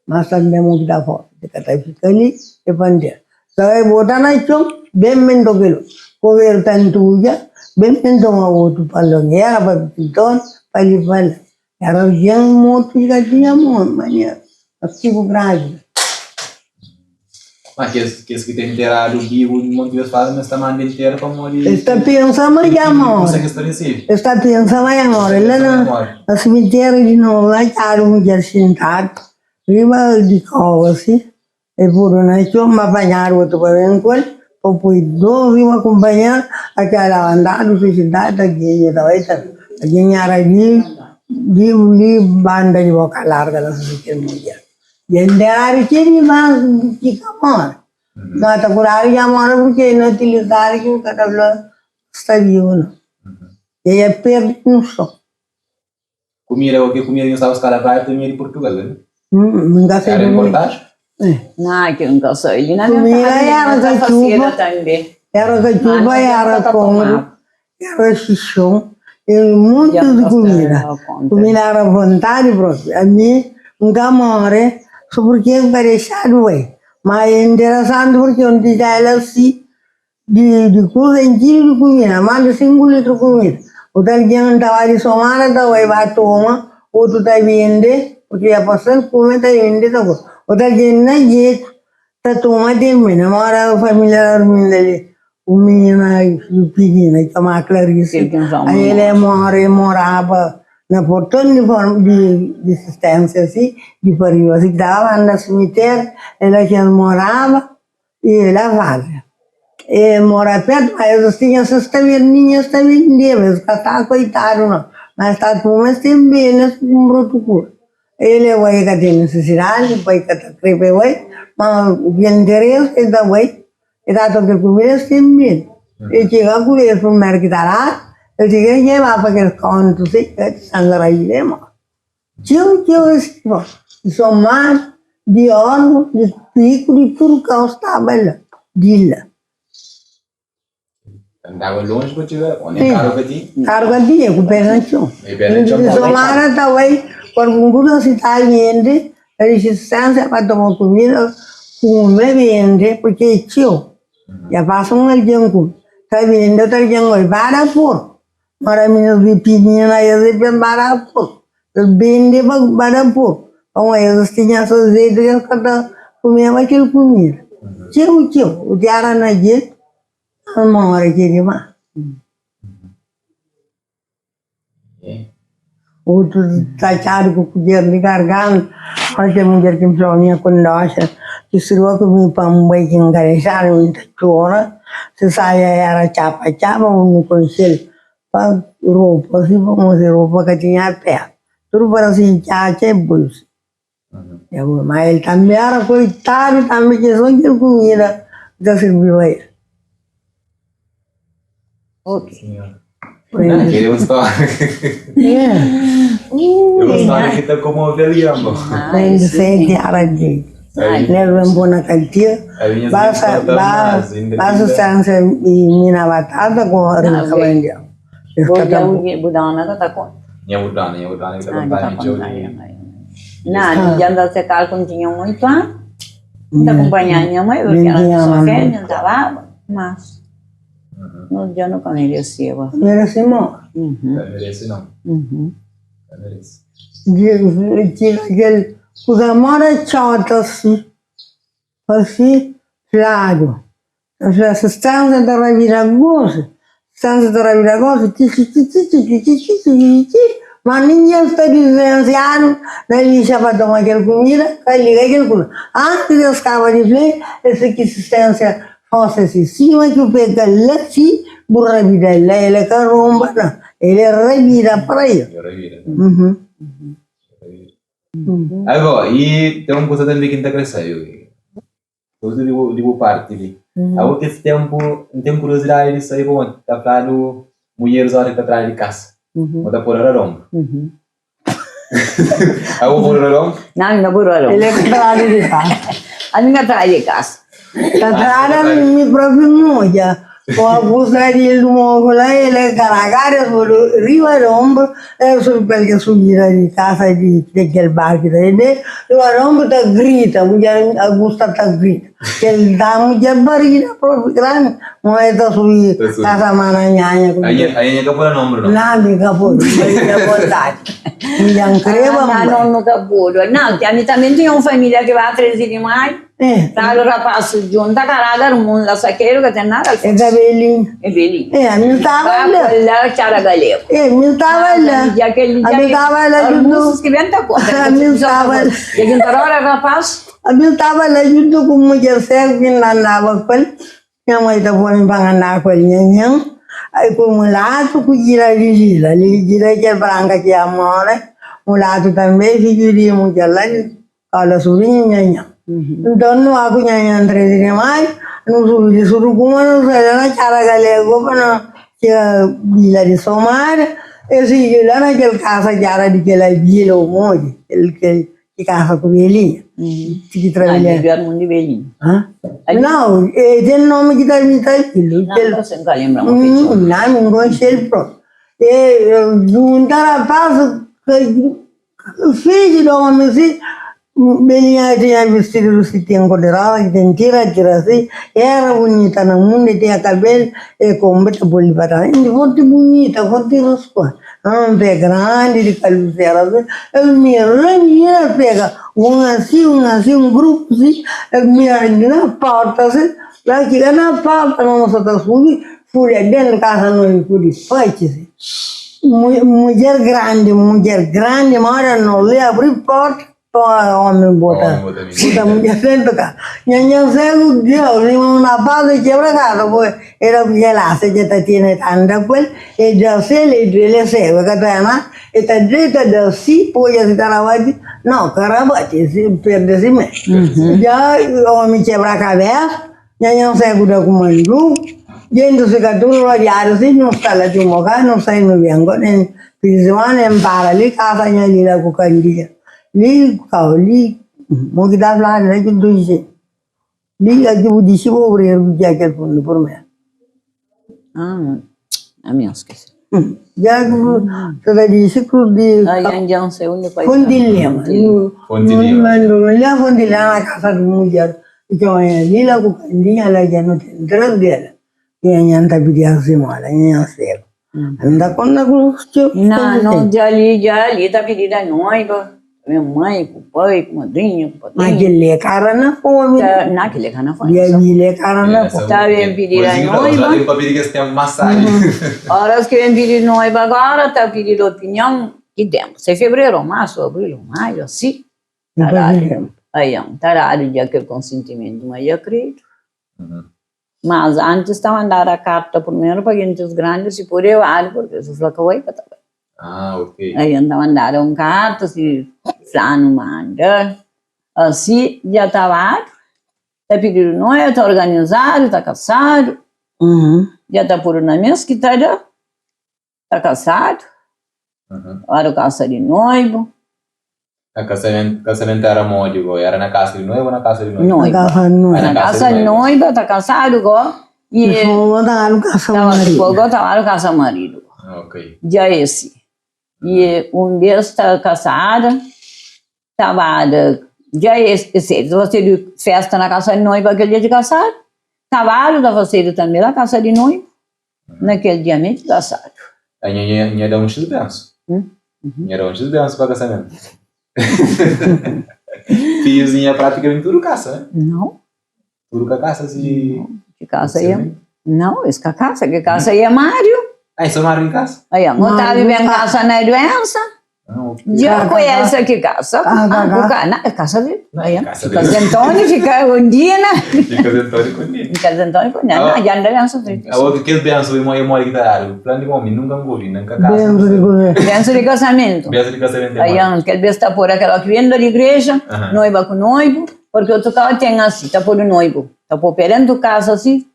Mas tambe mo ki ta forti ka ta fika li e pa ntera. Ta bai bota na txon, ben ben toke-l Koveru ta ntuja, ben ben toma otu pa longi Era pa piton, pa li pa la Era algen mortu ki ka tinha mon Manera, kastigu grandi. Ma kes kes ki ta enteradu bibu, monti bes fala ma es ta manda entera pamodi Es ta pensa ma dja kusa more ki es ta resebe. Es ta pensa ma dja more La na na simiteru di novu la atxadu mudjer xintadu riba di kova si. E pudu na txon, ma panhadu otu pa ben ku el, pa pui dos riba kunpanheru, akela labantadu si xintadu ta ginha ta bai ta ta ginhara di di di banda di boka larga la si kel mudjer. Dja nteradu txeu di mas ki ka more, ma ta kuradu dja more purke inutilizadu ki bu ka ta fla sta bibu no, dja dja perdi noson. Kumida, o ke kumida ki nhos ta buska la praia ta vinha di Purtugal, ne? Nunka Era sai importadu? Na, ki nunka sai li na Kumida merkadu, era na ta katxuba, faseda tanbe. era Ma katxuba, na era ta kongo, tomaba. era xixon, era monti Dja di N gosta kumida. konta. Kumida era vontadi propi. Ami N ka more so purki N ka dexadu bai. Ma é interesanti purki un dja el asi Di di kuza intxidu di kumida, más di 5 litru kumida. Otu algen ta bai di Somada ta bai ba toma, otu ta bende, purki ya pasa-l kume ta bende ta kume. Otu algen na jetu ta toma tirmina. Mora familia di Arminda li, un minina pikinina ki txoma Clarice, el e mora, e moraba na porton di di di sisténsia si, di pa riba si, ki ta ba na simitéri, e la ki el moraba. E lavada. E mora pertu, ma es tinha ses taverninha, es ta vendeba, es ka staba koitadu nau, ma es ta tuma, es ten bena, es kunpra otu kuza. El e bai, e ka ten nesesidadi, pai ka ta kre pa e bai, ma kel interesi el ta bai, e ta toka kumida, es ten bena. E txiga ku es primeru ki ta dadu, el txiga el leba pa kes kontu si, sangra e mora. Txeu txeu es di Somar, di Orgu, di Piku, di tudu kau staba la, di la. Andaba lonji pa txiga la, nen karu ka tinha? Karu ka tinha, ku pé na txon. E pé na txon Di Somar ta bai pa algun kuza si ta bende. Ta dixi sisténsia pa toma kumida, kume bende, purki é txeu. Dja pasa un algen kume, ta bende otu algen oi, ba da porku. Mora minis di pinina es é ben ba da porku. Es bende pa ba da porku. Pamodi es tinha ses jetu ki es ka ta kumeba kel kumida. Txeu txeu, u ti éra na jetu, es móre txeu dimás. Otu ta atxadu ku kudjer di garganta, ora kel mudjer ki N fla-u mi é ku ndoxa, ki sirba ku mi pa N bai ki N ka dexadu mi ta txora, si saia era txapa txapa bu nu konxe-l pa ropa si pamodi si ropa ka tinha pé, tudu parasi txatxa e boi si. Ma el tanbe era koitadu tanbe ki so kel kumida ki ta sirbiba el. Kel é un stória. É un stória ki ta komove algen bo. Senti era jeito. Nel ben pô na kaltia, ba ba sustância i mina batata ku rinka mandiau. Bu dona ka ta konta. Nha bu dona, nha bu dona ki ta konta mi txeu di. Na, mi dja N ta sekal ku N tinha un oitu anu. N ta kunpanha nha mai, porque era só fêmia, N ta baba, mas no dja no ka mereseba. Merese mó. Ka merese não. Ka merese. Txiga kel kuza moda txota si. Asi fladu, El fla, Sistansa ta rabida gosi, sistansa ta rabida gosi, txitxitxitxitxitxitxitxitxitxi, ma ningen sta dizensiadu na lixa pa toma kel kumida, ka liga kel kuza. Antis di es kaba di fla, es fla ki sistensia fosi si, sima ki bu pega la si, bu rabida la, el é ka ronba na, el é rabida pa el. Agó, i ten un kuza tanbe ki N ta kre sabe, sobretudu di bu di bu parti li. Ago kes tenpu, N ten kuriozidadi di sabe pamodi ta fladu mudjeris ora ki ta tradu di kasa, bo ta podu raronbu. Abo podu raronbu? Nau, N ka podu raronbu. El é ka tradu di kasa. Ami N ka tradu di kasa. Ta tradu mi propi N odja. O abusa di el novu la, el é karagadu, es podu riba di onbru, el subi pa el ke subida di kasa di kel bar ki ta bende, riba di onbru ta grita, mudjer Agusta ta grita, kel da mudjer barida propi grandi, ma el ta subi kasa mana nhanha ku Aña aña ka pui na ombru no? Na mi ka pui, mi ka vontadi, mi dja N kreba N bai. No, no ka pudu. Nau, ami tanbe tinha un familia ki ba 13 di maiu. Tal rapaz djunta karaga armun la sakedu ka ten nada al É kabelinhu. É belinhu. É, ami N tava la. Ba la txada galegu. É, mi N tava la. Dja kel Ami N tava la juntu. Armunsus ki ben ta konta. Ami N tava la. Dja djunta roda rapaz. Ami N tava la juntu ku mudjer segu ki N andaba ku el. Nha mai ta poi-m pa N andaba ku el nha nhan. Ai ku mulatu ku gira di lila. Li gira kel branka ki ya more. Mulatu tanbe fidju di mudjer la di. Kala subrinhu nha nha. Nton nu ba ku nha nha 13 di maiu, nu subi di Surukuma nu sai la na Txada Galegu pa no txiga bila di Somada, es fidju la na kel kasa ki era di kel abila o modi, kel kel ki kasa ku belinha, ki tra Ah, belinha. di armun di belinha. Ha? Nau, e ten nomi ki ta imita abilu, Nau, kel nka nka lembra mo ki txoma. Nau, mi nkonxe-l propi. E junta rapaz ka Fidju di omi si, Belinha tinha vistidu di sitin kor di rosa ki ten tira tira si, era bunita na mundu, e tinha kabelu e konba ta puli pa tras, inda forti bunita, forti ruspa, un pe grandi di kalusera si, el mira mira pega un asi un asi un grupu si, el mira na porta si, la txiga na porta no sa ta subi, Fulha dentu kasa no pudi faci si. Mudjer grandi, mudjer grandi mora no li abri porta pa omi bota bota mudjer dentu kasa. Nha nha segu Deus li un rapaz e kebra kasa bo era ku kel asa ke ta tene e ta anda ku el e da si el el e segu e ka ta oja nada e ta deita da si oja si ta rabati no ka rabati si perde si me ja omi kebra kabesa. Nha nha segu da ku mandu, jintis fika tudu rodiadu si, nu sta la ti un bokadu, nu sai nu ben go nen pidi-simana nen para li kasa nha li la ku kandia li kau li mo ki ta fladu la ki duxi li la ki bu dixi bu obreru ki kia kel fundu purmeru. Ah, ami N skese. Dja ki bu ta da dixi krus di Fonti Lima. Fonti Lima. La Fonti Lima na kasa di mudjer ki txoma nha Lila ku Kandinha la dja nu ten 3 dela. Nha nha ta pidi asimóla, nha nha segu. N ta konta ku txeu Na, no dja li, dja li ta pidida noiba, minha mãe, ku pai, ku madrinha, ku padrinhu. Ma kel-li é kara na fome. Ta, na, kel-li é kara na fome. Dja li é kara na fome. Ta ben pidida noiba. Ten pa pidi kes ten más sabi. Oras ki ben pidi noiba agora, ta pididu opinion ki tenpu, se febreru, marsu, abril, maiu, asi. Ta dadu, aian, ta dadu dja kel konsentimentu, ma dja kridu. Mas antis ta mandada karta primeru pa gentis grandi si pode badu porque si fla ka bai ka ta bai. Ah ok. Aí ta mandada un karta si flanu manda asi dja ta badu ta pididu noiva ta organizadu ta kasadu dja ta pudu na mes ki ta da Ta kasadu, badu kasa di noibu. Na kasamentu, kasamentu era modi go? Era na kasa di noibu o na kasa di noiva? Noiba. Na kasa di noiba, ta kasadu go i fogo ta badu kasa maridu. Ok. Dja esi. I un bes ta kasada, ta badu, dja esi, ta fasedu festa na kasa di noiba kel dia di kasadu, ta badu ta fasedu tanbe na kasa di noibu. Na kel dia mi ki kasadu. A nha nha nha da un xis bensu. Nha da un xis bensu pa kasamentu. Fijus di nha pratikamenti tudu kasa, ne? Nau. Tudu ka kasa si. Ki kasa e. Nau, es ka kasa, ki kasa e Máriu. Ah, e so Máriu ki kasa? Aia, no ta vive en kasa na duensa. Dja ku esa ki kasa ku ka na kasa di fika Zentoni fika Ondina fika Zentoni ku Ondina fika Zentoni ku Ondina na dja nda bensu fetu Awo ki kes bensu e modi ki ta dadu plan di omi nunka N obi nunka kasa bensu di kasamentu bensu di kasamentu aian kel bes ta poi kel ki ben di igreja noiba ku noibu porque otu kau ten asi ta podu noibu ta poi pe dentu kasa asi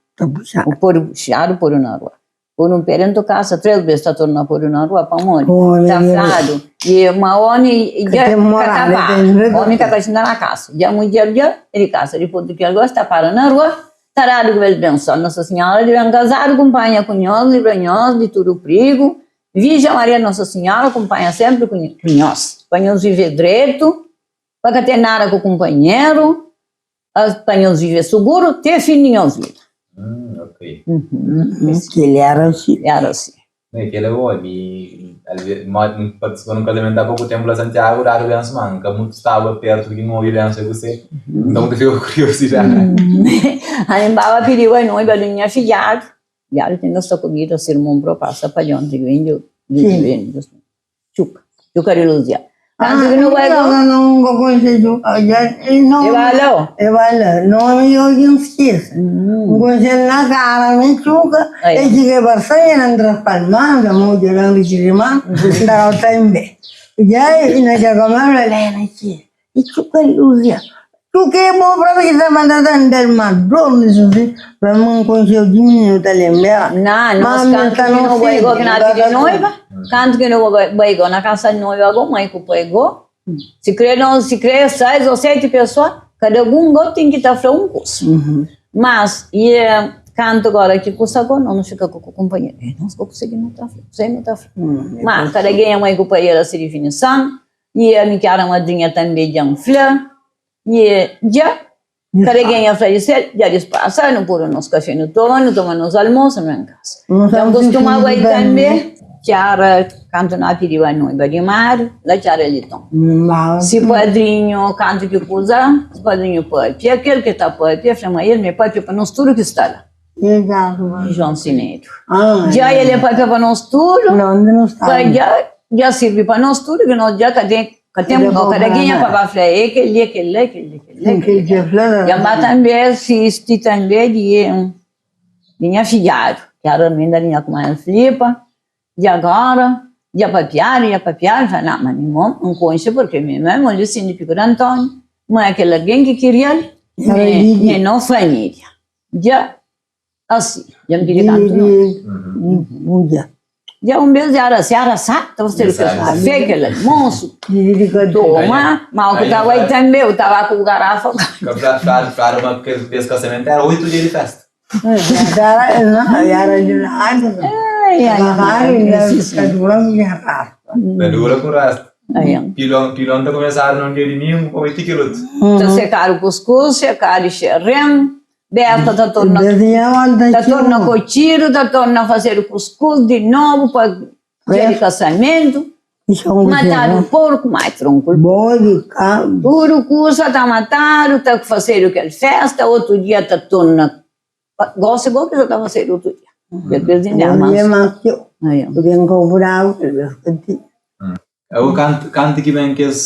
podu puxadu podu na rua Pur un pé dentu kasa, 3 bes ta torna podu na rua, pamodi? Ta fladu e ma omi dja ka ta para, omi ka ta xinta na kasa, dja mudjer dja é di kasa, dipos di kel gosi ta para na rua, ta dadu ku bel benson, Nosa Sinhora di ben kazadu kunpanha ku nhos, libra nhos di tudu prigu, Virjen Maria Nosa Sinhora kunpanha senpri ku nhos, pa nhos vive dretu, pa ka ten nada ku kunpanheru. Pa nhos vive suguru te fin di nhos vida. Ok. Kel éra asi. Éra asi. Kel é bo. Mi, alve, N partisipa nun kazamentu a poku tenpu la Santiagu, dadu bensu, ma N ka mutu staba pertu di ki N obi bensu é kuse. Nton N ta fika ku kuriosidadi. Ami N baba pidiba noiba di nha fidjadu, fidjadu ki inda sta ku vida, se irmon pro pasa pa dionti di ben di Txuka, txuka di Luzia. Kantu ki nu bai ku. Não, não, não conheci Txuka. E ba la o? E ba la. Nomi yo ki N skese. N konxe-l na kara mi Txuka. E txiga e barsa-m e na ntra palma, N fla, odja la N risibi ma N ta kau tanbe. Dja e na txeka ma N fla, la e na txiga. I txuka Luzia. Txuka é bo propi ki ta manda ta N da-l ma dor di susi. Fla ma N konxe-u di mininu ta lenbra. Na, nos kantu ki no bai go ki na pidi noiva, kantu ki no bai go na kasa di noiva go, mai ku pai go, si kre no, si kre seis o seti pesoa, kada un go ten ki ta fla un kusa. Mas, i kantu gora ki kusa go, no no fika ku kunpanheru, e nos go kusa ki no ta fla, kusa ki no ta fla. Ma kada genha mai ku pai era si difinison, I ami ki éra madrinha tanbe dja N fla, i dja kada kenha fla di sel, dja dis pasa, nu puru nos kafé nu toma, nu toma nos almosu, nu ben kasa. Dja N kustuma bai tanbe txara kantu na pidiba noiba di mar, la txara liton. Si padrinhu kantu ki kuza, si padrinhu papia, kel ki ta papia, fla ma el me papia pa nos tudu ki sta la. João Sinedo. Dja el é papia pa nos tudu, pa dja dja sirbi pa nos tudu ki nos dja ka ten ka ten kada kenha pa ba fla é kel-li é kel-la é kel-li é kel-la Dja N ba tanbe sisti tanbe di di nha fidjadu ki éra Arminda di nha kumadri Filipa dja agora dja papiadu dja papiadu N fla na ma mi mo N konxe purke mi mesmu li sin di Piku di Antóniu ma é kel algen ki kiria-l mi é no família. Dja asi, dja N pidi kantu no. Dja un bes dja era asi, era sa, ta fazeba kel kafé, kel almosu, toma, ma u ki ta bai tanbe, u ta ba ku garafa. Ka fladu ma kel bes kasamentu era 8 dia di festa. Ai, ai, Agarradu inda ta dura ku nha rasta. Ta dura ku rasta. Ai, ai. Pilon, pilon ta kumesadu na un dia dimingu pa bai ti kel otu. Ta sekadu kuskus, sekadu xerén, besta ta torna ta torna kotxidu, ta torna fazedu kuskus di nobu pa dia di kasamentu. Matadu porku, mai tronku Boi, ka. Tudu kusa ta matadu, ta fazedu kel festa, otu dia ta torna Gosi bo ki sa ta fasedu otu dia. Kel bes di nha mas. Mas txeu. Pabia N ka obradu kel bes ka tinha. Ago kantu kantu ki ben kes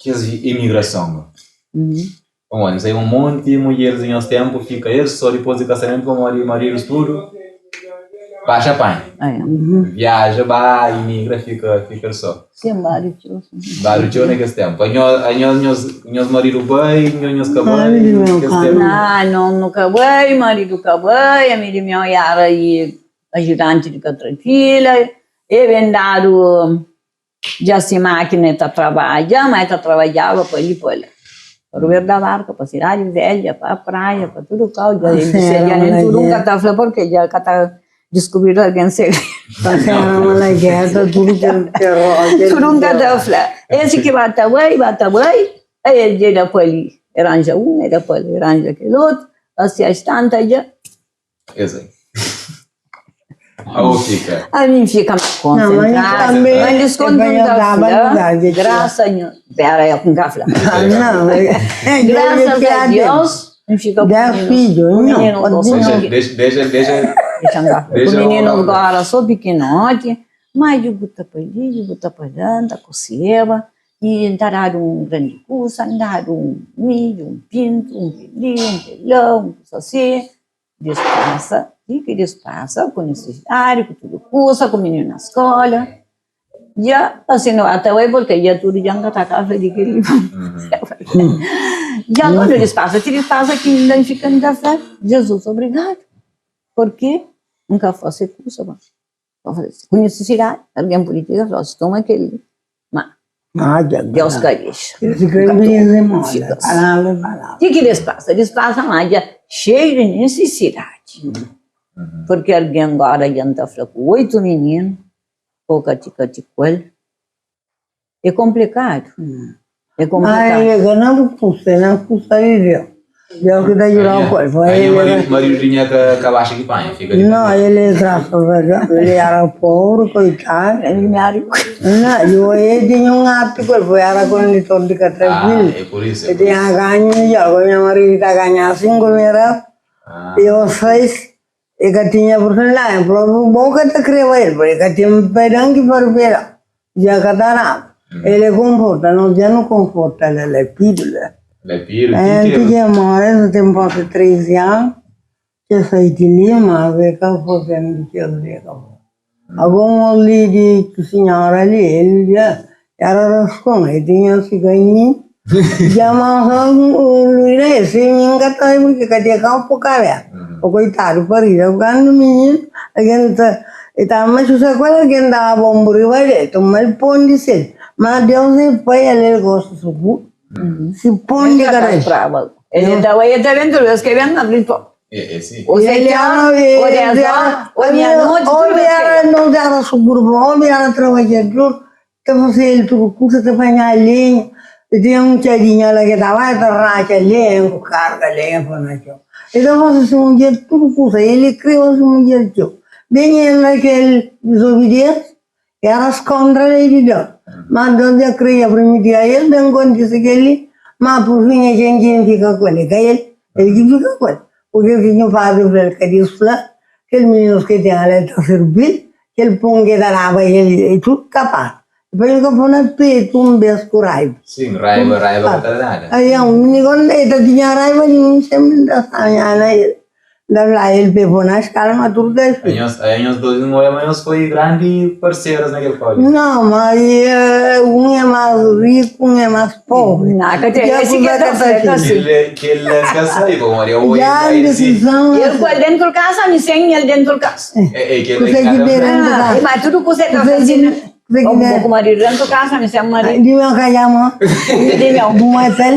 kes imigrason go? Pamodi nu sai un monti mudjeris di nos tenpu fika es so dipos di kasamentu pamodi maridus tudu baxa panha. Viaja ba imigra fika fika el so. Sim, badu txeu. Badu txeu na kes tenpu. Anho anho nhos nhos maridu bai, nho nhos ka bai kes tenpu. Na, no nu ka bai, maridu ka bai, ami di meu era i ajudanti di katrapila, e ben dadu dja si makina e ta trabadja, ma e ta trabadjaba pa li pa la. Pa Rubera da Barka, pa Sidadi Velha, pa praia, pa tudu kau, dja dja nen tudu N ka ta fla purke dja ka ta Diskubridu algen segredu. Tudu N ka ta fla. Esi ki ba ta bai, ba ta bai, ai el dja da pa li, e ranja un, e da pa li, e ranja kel otu, asi as tanta dja. Ami N fika konsentradu, ma N diskonta N ta fla, grasa a Nho, pera el ku N ka fla, grasas a Deus. N fika ku mininu, ku mininu ku mininu gora so pikinoti, ma dja bu ta pa li, dja bu ta pa la, N ta koseba, i N ta dadu un grandi kusa, N dadu un midju, un pintu, un kel-li, un kel-la, un kusa si, dispasa, ti ki dispasa ku nisisidadi, ku tudu kusa, ku mininu na skola. Dja asi no ata bai porque dja tudu dja nka ta kasa di kel li. Dja quando eles pasa, ti eles pasa ki inda N fika N ta fla, Jesus obrigadu, porque N ka fase kusa ba, ku nisisidadi, algen pudi txiga fla, toma kel li, ma Deus ka dexa. Ti ki eles pasa, eles pasa ma dja xeiu di nisisidadi, porque algen gora dja N ta fla ku 8 mininu, Pô kati kati ku el é konplikadu, é konplikadu. Ai ka na bu kusa, na kusa di Deus. Deus ki ta judau ku el. Ai nha maridu di nha ka baxa ki panha, fika di Não, ele é graças a Deus, ele era pobre, coitado. Não, eu ele tinha um ato com ele, foi era condutor de caterpillar. Ah, é por isso. É Ele tinha ganho melhor, meu marido tá ganhando 5 mil reais, eu 6. E ka tinha oportunidadi, propi bo ka ta kreba el, pabia e ka ten pedan ki parbera, ja ka ta daba. El e konforta nos, ja no konforta el, el e pidu la. Antis ki e more, so ten forti 13 anu, ke sai di li, mas e ka fase di kes dia ka fase. Ago un li di sinhora li, el ja era raskon, el tinha si ganhinhu, ja mansa luida el, si mi N ka ta porque ka tinha kau pa kabesa, pa koitadu parida kandu mininu, algen ta e ta machusa ku el, algen daba bonbu riba del, toma el pon di sel, ma Deus é pai, el el gosta sukuru, si pon di kabesa. El ta bai, el ta ben tudu bes ke ben abri po. Ou 7 horas, ou 10 horas, ou meia-noite, tudo Omi era, nos era suguru, omi era trabadjador, ta fazia el tudu kusa, ta panha lenha, e tinha un txadinha la ke ta bai ta ratxa lenha ku karga lenha pa na txon. E ta fasi si mudjer tudu kusa, el kriba si mudjer txeu. Ben el la kel dizobidiensia, era skontra lei di Deus. Ma Deus dja kria permitia el ben kontise kel-li, ma pur fin e ten kin fika ku el, e ka el, el ki fika ku el. Purke ki nhu padri fla-l ka dis fla, kel mininus ki ten ala el ta sirbi-l, kel pon ki el ta daba el e tudu kapas. Pa nhu ka pô na petu un bes ku raiba. Sin, raiba, raiba ka ta da nada. Ai, un mininu el ta tinha raiba di mi, sempri N ta sanha na el. N ta fla el pa el pô na skala ma tudu ta fika. Anhos, anhos dos N oia ma nhos foi grandi parseras na kel kóli. Não, ma un é más riku, un é más pobri. Não, ka ten, esi ke ta fla ka si. Kel la N ka sabe pamodi eu oia Já el si. decisão El ku el dentu kasa, mi sen el dentu kasa. É, é kel la Kuse ki ki ka ta ben fla. dentu Ah, kasa? ma tudu kusa el ta Kuse fla ki si. kuse ki Bo ben? ku maridu dentu kasa, mi sen maridu. Di meu ka djama Di meu. Bu matal.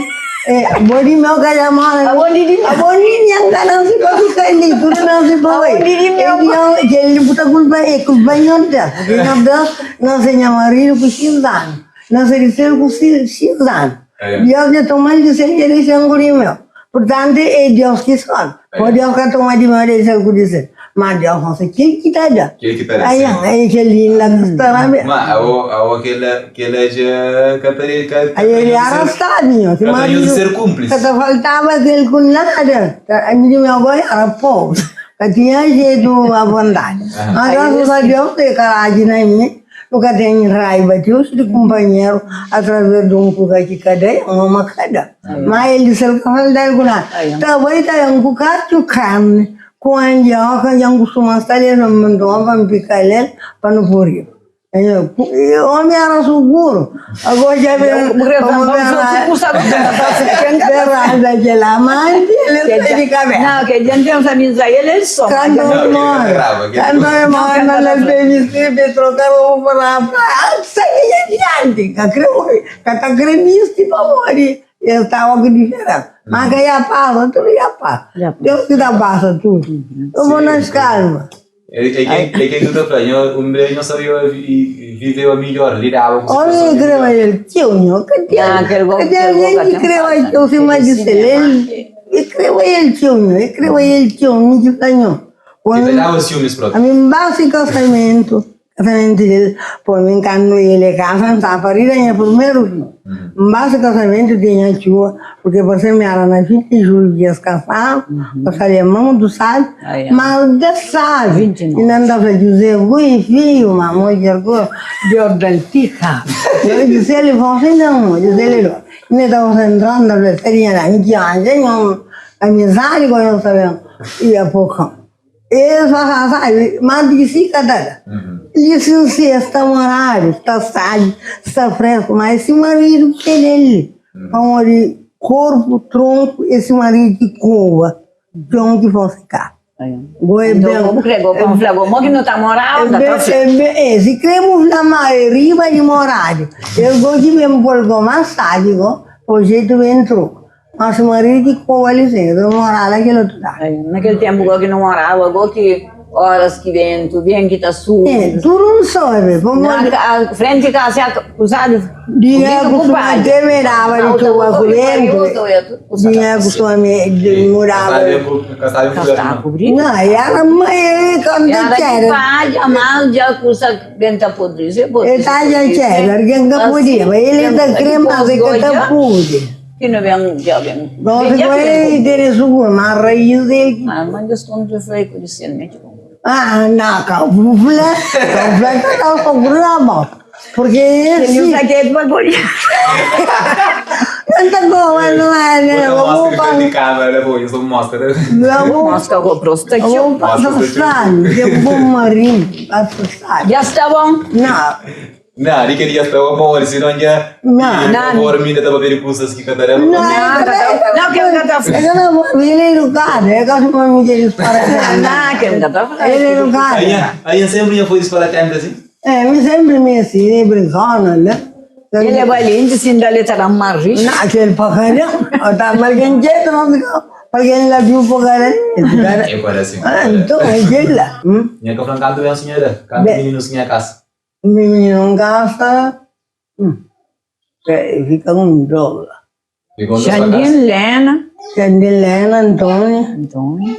É, bo di meu ka ja mora. Abo di di meu. Abo di nha ka nansi pa fika li, tudu nansi pa bai. Abo di di meu. E kel li bu ta kulpa e kulpa Nhor Deus, purki Nhor Deus nanse nha maridu ku xis anu, nanse di sel ku xis anu. Deus dja toma-l di sel dja dexa-m ku di meu. Purtantu e Deus ki sabe. Po Deus ka toma di meu dexa-l ku di sel. Ma Deus gosta kel ki ta da. Kel ki ta da, Ai, sim. ai, kel li inda ka sta na be. Ma awo, awo kela, kela dja ka ta, ka, ka Ai, ta el nhos era ser, sábi, nho. Si ka ta nhos maridu ser kúnplisi. ka ta faltaba kel ku nada. Ami di meu avó era pobri, ka tinha jetu avontadi. Ma grasas a Deus, e karaji na mi. Nu ka ten raiba di osu di kunpanheru através di un kuza ki ka da un oma ka da. Má el di sel ka falta-l ku nada. Ta bai ta ben ku kachu karni, ku andioka, dja N kustuma sta li, el fla-m, Nton pa N pika-l el pa nu pô riba. Omi éra suguru. Agó dja ben ben raiba kel-la, má antis el sai di kabésa. Kantu el móre, kantu el móre, manda-l pa el bisti, pa el troka ropa la, fla, Sai di nha dianti! Ka kre móre, ka ta kre bisti pamodi el staba ku diferénsa. Má ka ya pasa, tudu ya pasa. Deus ki ta pasa tudu. Bo na kalma. É kel ki nu ta fla, nho, un bês nho sabia viveba midjór, lidaba ku situason Omi midjór. kreba el txeu, nho, ka ten, Ah, kel ka ten kel algen ki ten kreba falta. txeu sima Kel di si sel. minha El, mãe. el kreba el txeu, nho, el kreba el txeu, mi ki fla nho. E ta daba siumis propi. Ami N ba si kasamentu, kasamentu del, pô, mi kandu el e kasa, N sta parida nha primeru fidju. N ba si kasamentu tinha txuba, purke parse mi era na fin di julhu ki es kasaba, pasal e mutu sabi, ma da sabi, inda N ta fla Juzé, bu e fiju, ma mudjer ku Deus dal ti kaba. Juzé li fla, si nau, Juzé li fla, mi ta fla, nton N ta fla, seria la, mi ki anja nho amizadi ku nho ta ben ia pokan. Es fla, sabi, ma di si ka ta da. Li sin si es sta moradu, sta sabi, sta fresku, ma si maridu ki tene li, pamodi korpu, tronku, e si maridu ki koba txon ki fosi ka. Go e ben. Bo kre go pa N fla go, mo ki no ta moradu, N ta ta fla. E si kre bu fla ma e riba di moradu, es go ki ben pol go mas sabi go, o jetu ben troku. Mas maridu ki koba li sin, el mora la kel otu ladu. Na kel tenpu go ki no moraba, go ki oras ki bentu ben ki ta subi. E, tudu N sabe, pamodi. Na frenti kasa ya kusadu. Dinha kustuma te me daba di txuba ku bentu, dinha kustuma me mudaba. Ka kubridu. Nau, era mai kantu Era di txera. padja, mas dja kusa ben ta podrisi, E ta dja txera, algen ka podia, ma el ta kre, mas el ka ta pode. Ki no ben dja ben. Gosi Dja ku ki ben el tene suguru, ma raiz el ki. Ah, ma Deus konta fla ku di sel meti ku. Ah, na, ka bu fla, ka bu fla ka ta suguru na bo. Porque Ele si. usa que pa goli. Não tá bom, mas não é, né? Bota Vamos mostra pa, de câmera, pô, isso mostra. vamos, Mostra o rosto aqui. vamos passar sabe, que bom marido, passa sabe. Já está bom. Não, Não, di kel dia sta pa ori, sinon dja Não. Não, por mi ta papia di kusas ki ka ta da pa Não, Não, não, que eu tá é que não, ele é educado, é que uma mídia disparate. Não, que eu tá Ele é educado. Aí, aí sempre já foi disparatante assim? É, me sempre me assim, brincando, né? Ele é valente, sim, dali tá mais rico. Não, aquele pacarão, tá mal quem jeito, não fica, para quem lá viu pacarão, É quase assim. Ah, então, é aquele lá. Hum? Nha ka flan kantu ben senhora, kantu menino sinha casa. Menino em casa, é, fica um dólar. Ficou na sua casa? Xandin, Lena, Xandin, Lena, Antônio, Antônio.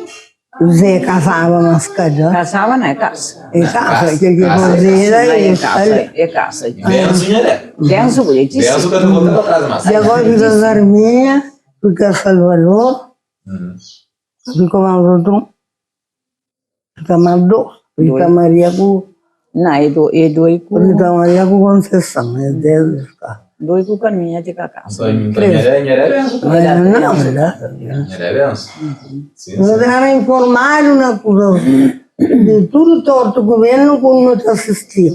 Zé casava mas cada. Casava na casa. É casa, que que Casa, fazia Lá era é isso. casa, é casa. Ben senhora. Benção, Benção que eu voltando atrás, mas. E agora fica Zarminha, fica Salvador, fica mais outro, fica mais dois, Rita Maria com Não, é do, é dois com, Rita Maria com Conceição, é dez fica. dois com caminha de cacau. Só em Nhera, Nhera é benção. Mas não, né? Nhera é benção. Sim, Nós sim. era informado na coisa, de tudo torto o governo como não assistia.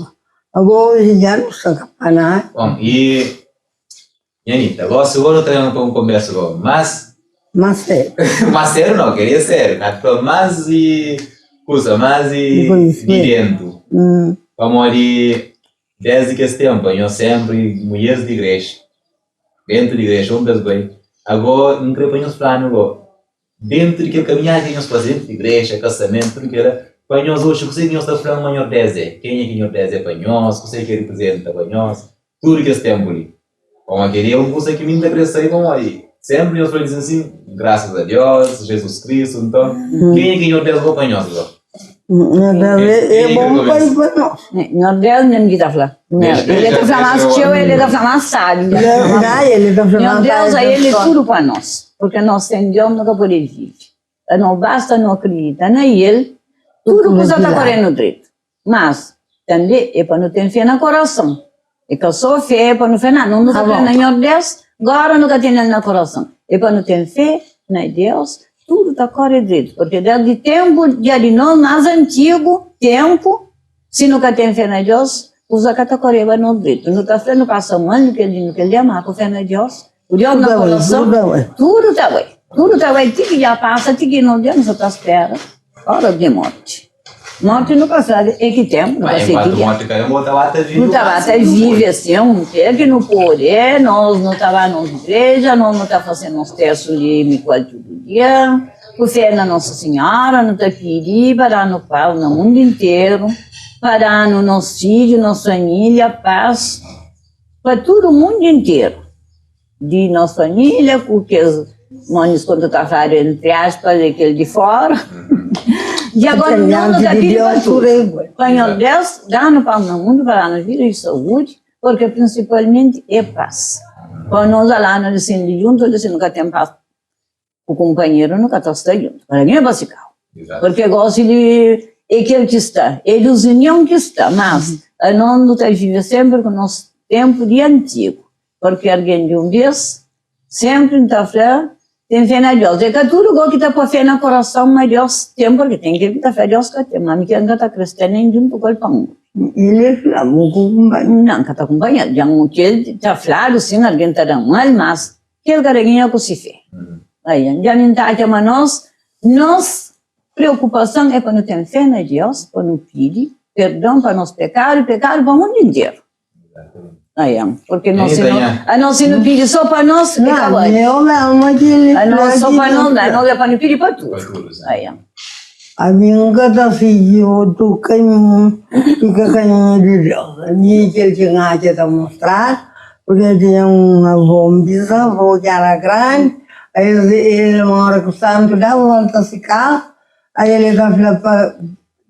Agora hoje já não está capaz, né? Bom, e. Nhanita, agora agora eu tenho uma conversa com mas Mas é, mas sério não, queria sério, mas e coisa, mas e De conhecimento. de dentro. Vamos ali, desde que esse tempo, eu sempre mulheres de igreja, dentro de igreja, um das bem. Agó N kre pa nhos fla-nu gó, dentu di kel kaminhada ki nhos faze, dentu di igreja, kasamentu, tudu kela, pa nhos oxi, kuzê ki nhos ta fla ma Nhordés é? Kenha ki Nhordés é pa nhos? Kuzê ki el riprizenta pa nhos? Tudu kes ténpu li. Pamodi kel-li é un kuza ki mi N ta kre sabe, pamodi sénpri nhos fla di sin, grasas a Deus, Jezus Kristu. Nton, kenha ki Nhordés bo pa nhos gó? Nhordés é bon pai pa nos. Nhordés mesmu ki ta fla. El ta fla más txeu, el ta fla más sábi. Nhordés el é tudu pa nos, purki nos sen Deus nu ka pode vive. No basta no akridita na el, tudu kuza ta kore-nu dretu. Mas, tanbe é pa nu ten fé na korason. É ka sô fé pa nu fla, Ná, nos nu ta krê na Nhordes, góra nu ka tene-l na korason. É pa nu ten fé na Deus, tudu ta kóre dretu. Purkê désdi ténpu dja di nos más antigu ténpu, si nu ka ten fé na Deus, kuza ka ta kóreba nos dretu. Nu ta fla, nu pasa mal nu kel di, nu kel dia, má ku fé na Deus, ku Deus na korason, tudu ta bai. Tudu ta bai ti ki dja pasa, ti ki nos dia nu sa ta spera óra di morti. Morti nu ka sabe é ki tempu, nu ka se ki dia. Nu ta ba ta vive. Nu ta ba ta vive assim, um pé ki nu pode. É, nós nu ta ba nos igreja, nós nu ta fase nos tersu li mikual tudu dia. Ku fé na Nossa Senhora, nu ta pidi pa da-nu paz na mundu interu, pa da-nu nos fidju, nos família, paz pa tudu mundu interu. Di nos família ku kes monis kontu ta fladu entri aspas é kel di fora dja gosi nos nu ta pidi pa tudu pa nhor Deus danu pas na mundu pa danu vida i saúdi porque prinsipalmenti é pas pa nos ala no disindi djuntu si nu ka ten pas ku kunpanheru nu ka ta sta djuntu pa algen pa si kau porque gosi di é kel ki sta é dizunion ki sta mas anos nu ta vive senpri ku nos tenpu di antigu porque algen di un bes senpri nu ta fla ten fé na Deus é ka tudu go ki ta poi fé na korason ma Deus ten porque ten kel ki ta fla Deus ka ten ma mi kel N ka ta kre sta nen djuntu ku el pa N N ka ta kunpanha-l dja N kel ta fladu sin algen ta da mal mas Kel karaginha ku si fé. Ai, dja mi N ta atxa ma nos, nos preokupason é pa nu ten fé na Deus, pa nu pidi perdon pa nos pekadu i pekadu pa mundu interu. Ai, porque nos si nu, anos si nu pidi so pa nos, e ka bali. Anos so pa nos, anos é pa nu pidi pa tudu. Ai. Ami N ka ta sigi otu kaminhu ki ka kaminhu di Deus. Ami kel ki N atxa ta mostradu, purki N tinha un avó, un bisavó ki éra grandi, el el ora ku santu da volta si kasa, aí el ta fla pa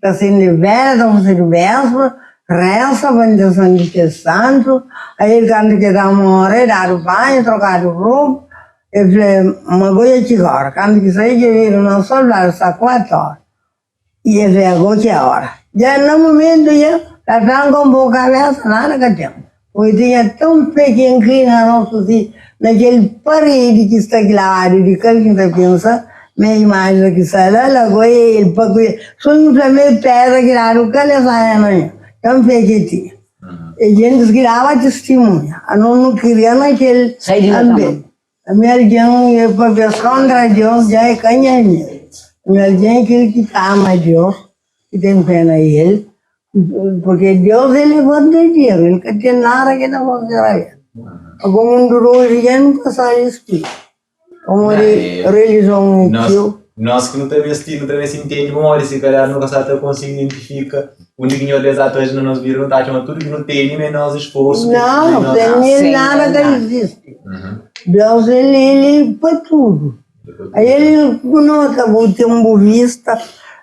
ta sende vela, ta fazedu benson, resa pa intenson di kel santu, aí kantu ki el ta more, dadu banhu, trokadu ropa, El fla, Ma bo dja txiga óra. Kantu ki sai, dja bira na sol, fladu sta kuatu óra. I el fla, Ago ki é óra. Dja na mumentu dja, el fla, N konpo kabésa, nada ka ten. Poi tinha ton fé ki N nklina rostu si na kel paredi ki sta ki ladu di kal ki N ta pensa ma é imajen ki sta la, la ago é el. Pa ku so N fla ma é pédra ki dadu kal es anha na nha. Ton fé ki el tinha. E gentis ki daba tistimunha, anos nu kria na kel anbienti. Ami algen e pabia kontra Deus dja e ka nha amigu. Ami algen e kel ki ta ama Deus, ki ten fé na el, purke Deus el e verdaderu, el ka ten nada ki ta fase rabia. Ago mundu di oji dja nu ka sabi splika. Pamodi relijion é txeu. Nos ki nu ta meste, nu ta meste intende pamodi si kalhar nu ka sa ta konsigi identifika undi ki Nhordes ata aji na nos vida, nu ta atxa ma tudu ki nu tene ma é nos sforsu. Nau, sen el nada ka izisti. Deus el é pa tudu. El ku nota bu ten bu vista,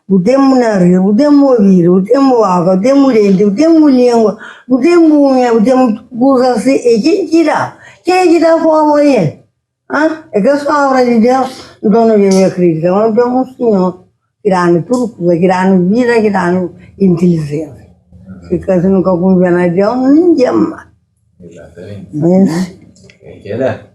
bu ten bu nariz, bu ten bu obidu, bu ten bu boka, bu ten bu denti, bu ten bu lingua, bu ten bu unha, bu ten kuza si, é ken ki da? Ken ki ta forma el? Ah, é ka só obra di Deus? Nton nu debe akridita ma nu ten un Sinhor ki da-nu tudu kuza, ki da-nu vida, ki da-nu intilijénsia. Si ka si nu ka kunfia na Deus, ningen más. Exatamente. É kel-la.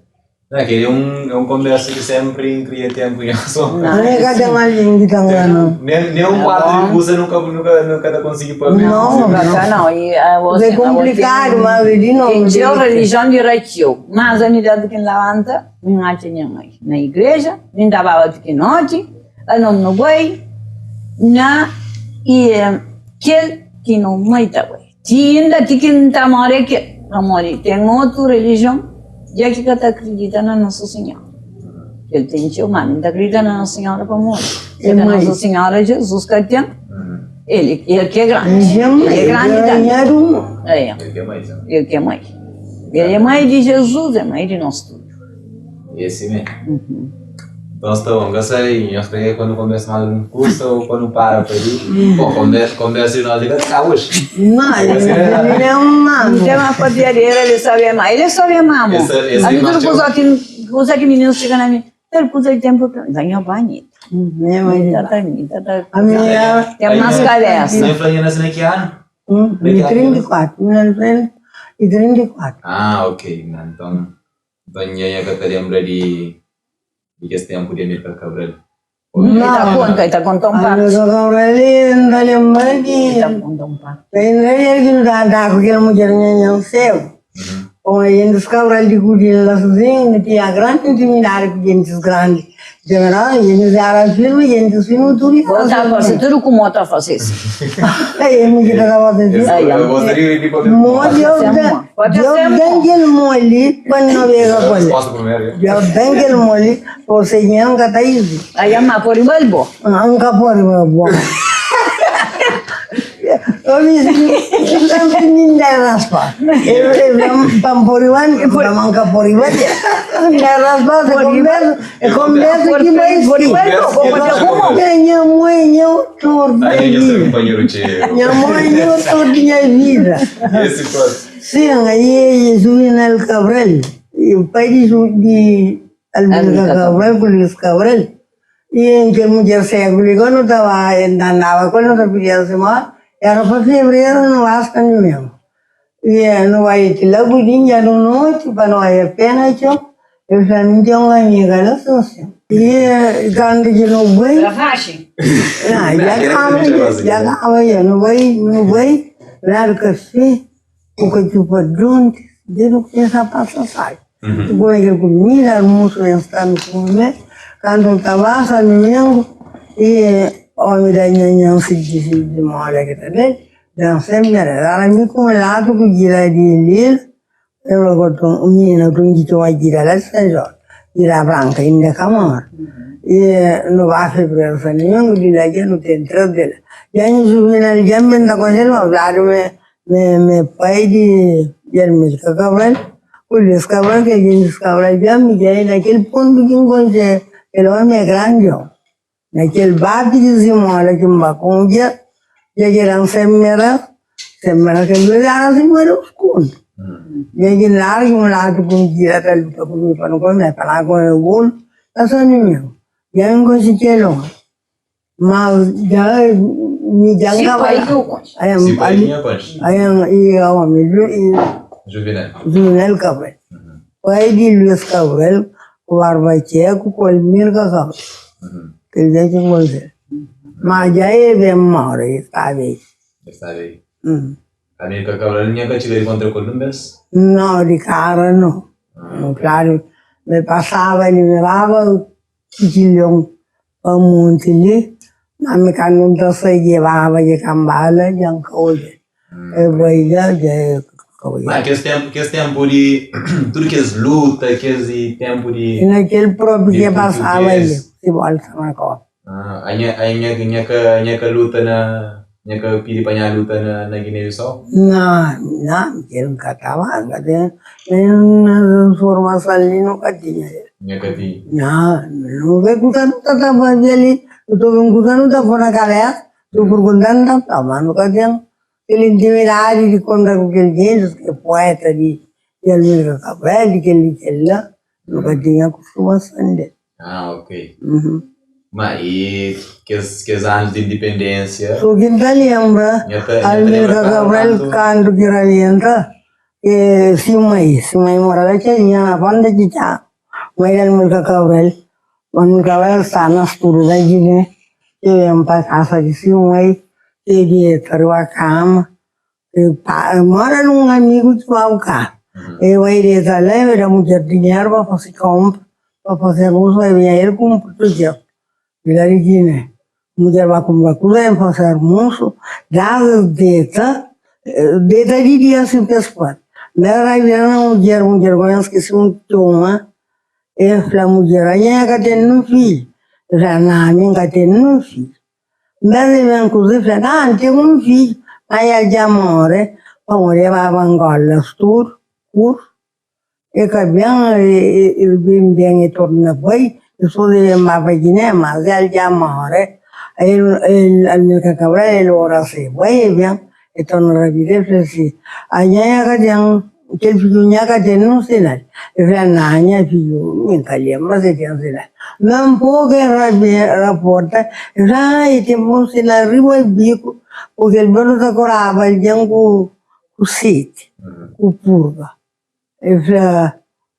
Não, kel-li é un, é un konversa ki sénpri N kria ten ku nhos. Ami ka ten algen ki ta ngana-m. Nen, nen un kuartu di kuza nu ka, nu ka, nu ka ta konsigi pâpia. Não, Não, não. E, ah, É konplikadu, mas é di novu. Ten txeu relijion di ra txeu. Mas ami désdi ki N labanta, mi N atxa nha mai na igreja, mi N ta baba pikinoti, anos nu bai na i kel ki no mai ta bai. Ti inda ti ki N ta móre é kel, pamodi ten otu relijion dja ki ka ta akridita na Nosu Sinhor. El ten txeu, má mi N ta kridita na Nosa Sinhora pamodi se ka Nosa Sinhora Jezus ka ten, el el ki é grandi, el é grandi tanbe. É, el ki é mãe. El é mãe di Jezus, é mãe di nos tudu. É si mê. Então sta bom, ka sai, nhos krê pa nu konbersa más algun kusa ou pa nu para pa li? Bom, konbersa, konbersa di nos li ka ta kaba oxi. Não, ele é um mano. Não tem uma papiadeira, ele sabe amar. Ele sabe amar, amor. Esse, esse A mim mais tudo txeu. kusa ki, kusa ki meninos chega na mi, tudo kusa ki tem pa ganha banhita. Minha mãe. Ta ta mi, ta ta. A minha. Tem mais cabeça. Nha fla nha nase na ki anu? De 34, 1934. Ah, ok. Então, então nha nha ka ta lembra di di kes tempu di Amilcar Cabral. Ele ta conta, ele ta conta um parte. Amilcar Cabral, N ta lembra di. Ele ta conta um parte. Lembra di el ki nu ta andaba ku kel mudjer nha nha segu. Bom, a gentis Cabral di kudil la sozinhu, nu tinha grandi intimidadi ku gentis grandi. General, gentis éra firmi, gentis firmi tudu Bo éra ta fase firmi. tudu ku mo ta fase si. Ei, mi ki ta ta fase si. Ai, Eu gostaria de poder Mo, Deus Fase da, mo. Pode Deus ser mo. da kel mo li pa N navega ku el. Resposta primeiro. Deus da kel mo li, você nha N ka ta izi. Ai, ama por igual bo. N ka pode ba bo. Omi sempre mi da raspa. Eu eu pa N pode ba, N fla ma N ka pode ba. N da raspa, se conversa, e conversa ki bai Por si. igual bo, bo pode como. Nha mãe, nha autor Aí di nha ser vida. companheiro txeu. Nha mãe, nha autor di nha vida. Esse pronto. Sim, aí é Juvenal Cabral, e o pai de, Ju, de Almirca Cabral, com Luiz Cabral. E kel mudjer segu li quando ta ba ta andaba ku el no ta pidia simola, era pa fevereru no ba San Domingo. E no bai ti la kudin dja di noti pa no oia pena txeu, el fla mi ten un amiga la Asunson. E kantu ki no bai, na dja kaba dja kaba dja no bai no bai ladu kafe. Ku katxupa donti, dja nu kumesa pasa sabi. Nu kume kel kumida, almusu ben sta nu kume. Kantu nu ta pasa dumingu, i omi da nha nha fidju di moda ki ta ben, ben sen mera. Éra mi ku mulatu ku gira di lila, el fla ku un minina ku un ki txoma gira la di San Jorge, gira branka inda ka mori. I nu ba fevereru San Dumingu, di la dja nu ten 3 di la. Dja nhu Juvinal dja N ben ta konxe-l, ma fladu ma Mi pai di Jermilka Cabral ku Luis Cabral, ke Luis Cabral dja mi dja e na kel pontu ki N konxe kel omi é grandi omi. Na kel bati di zimola ki N ba konfia, dja ki da-m 100 mera, 100 mera kel dia éra sima dos kontu. Dja ki N larga un ladu ku N gira ta luta ku mi pa no kome, pa la kome bolu, ta sô nimigu. Dja N konxe kel omi. Mas dja mi dja Si N ka pai bai ki bu konxe. Si pai ki nha konxe. Ayan i omi Juvenal. Juvenal Cabral. Pai di Luis Cabral ku Barba Txeku ku Almir Cabral. Kel dja ki N konxe. Ma dja e ben more, e sta bei. E sta bei. Almir Cabral nha ka txiga di kontra ku el un bes? No, di kara no. Klaru, mi pasaba li, mi baba Kikilion pa monti li, ma mi kandu N ta sai djebaba dje kambala dja N ka odja. E bai dja, dja e ka odja. Ma kes tempu, kes tempu di tudu kes luta, kes di tempu di. E na kel propi ke pasaba li, si bolsa na kosta. Ah, nha, nha, nha ka, nha ka luta na, nha ka pidi pa nha luta na, na Guiné-Bissau? Na, na, kel N ka taba, N ka ten nen formason li no ka tinha. Nha ka tinha? Na, no ke kusa no ta ta fasi ali, no ta obi un kusa no ta pui na kabesa, no pergunta no ta fla, ma no ka ten kel intimidadi di konta ku kel jintis ki é poeta di Almir Cabral, di kel li kel la, no ka tinha kustumason del. Ah, ok. Ma i kes kes anus di indipendênsia? So ki N ta lenbra, Nha ta, nha ta Almir lenbra klaru Cabral kantu. kantu ki rabienta, e si mai, si mai mora la txadinha na ponta di txá, mai di Almir Cabral, Almir Cabral sta na studu da Giné, e ben pa kasa di si mai, e deta riba kama, Mora nun amigu ki ba buka, el bai deta la, el da mudjer dinheru pa fasi konpra, pa fasi almusu, el binha el ku un purtuges di la di Gine. Mudjer ba kunpra kuza, el fasi almusu, das es deta, deta di dia si pa es pode. Mera bira na mudjer, mudjer gosi skisi un txoma. El fla mudjer, Anha ka ten nun fidju? El fla, Nau, ami N ka ten nun fidju. Nbês di ben ku el fla, Nau, N ten un fidju, má el dja móre pamodi el baba Angola studu, kursu. El ka ben, el ben ben el torna bai, dipôs el ben ba pa Giné, má el dja móre. El, Amilcar Cabral, el ora si, bai el ben, el torna rabida, el fla si, Anha nha ka ten Kel fidju nha ka ten nun sinal. El fla, Ná, nha fidju, mi N ka lenbra si ten sinal. Má un poku el raporta, el fla, Ah, el ten un sinal riba biku, purki el ben ta kuraba algen ku seti, ku purga. El fla,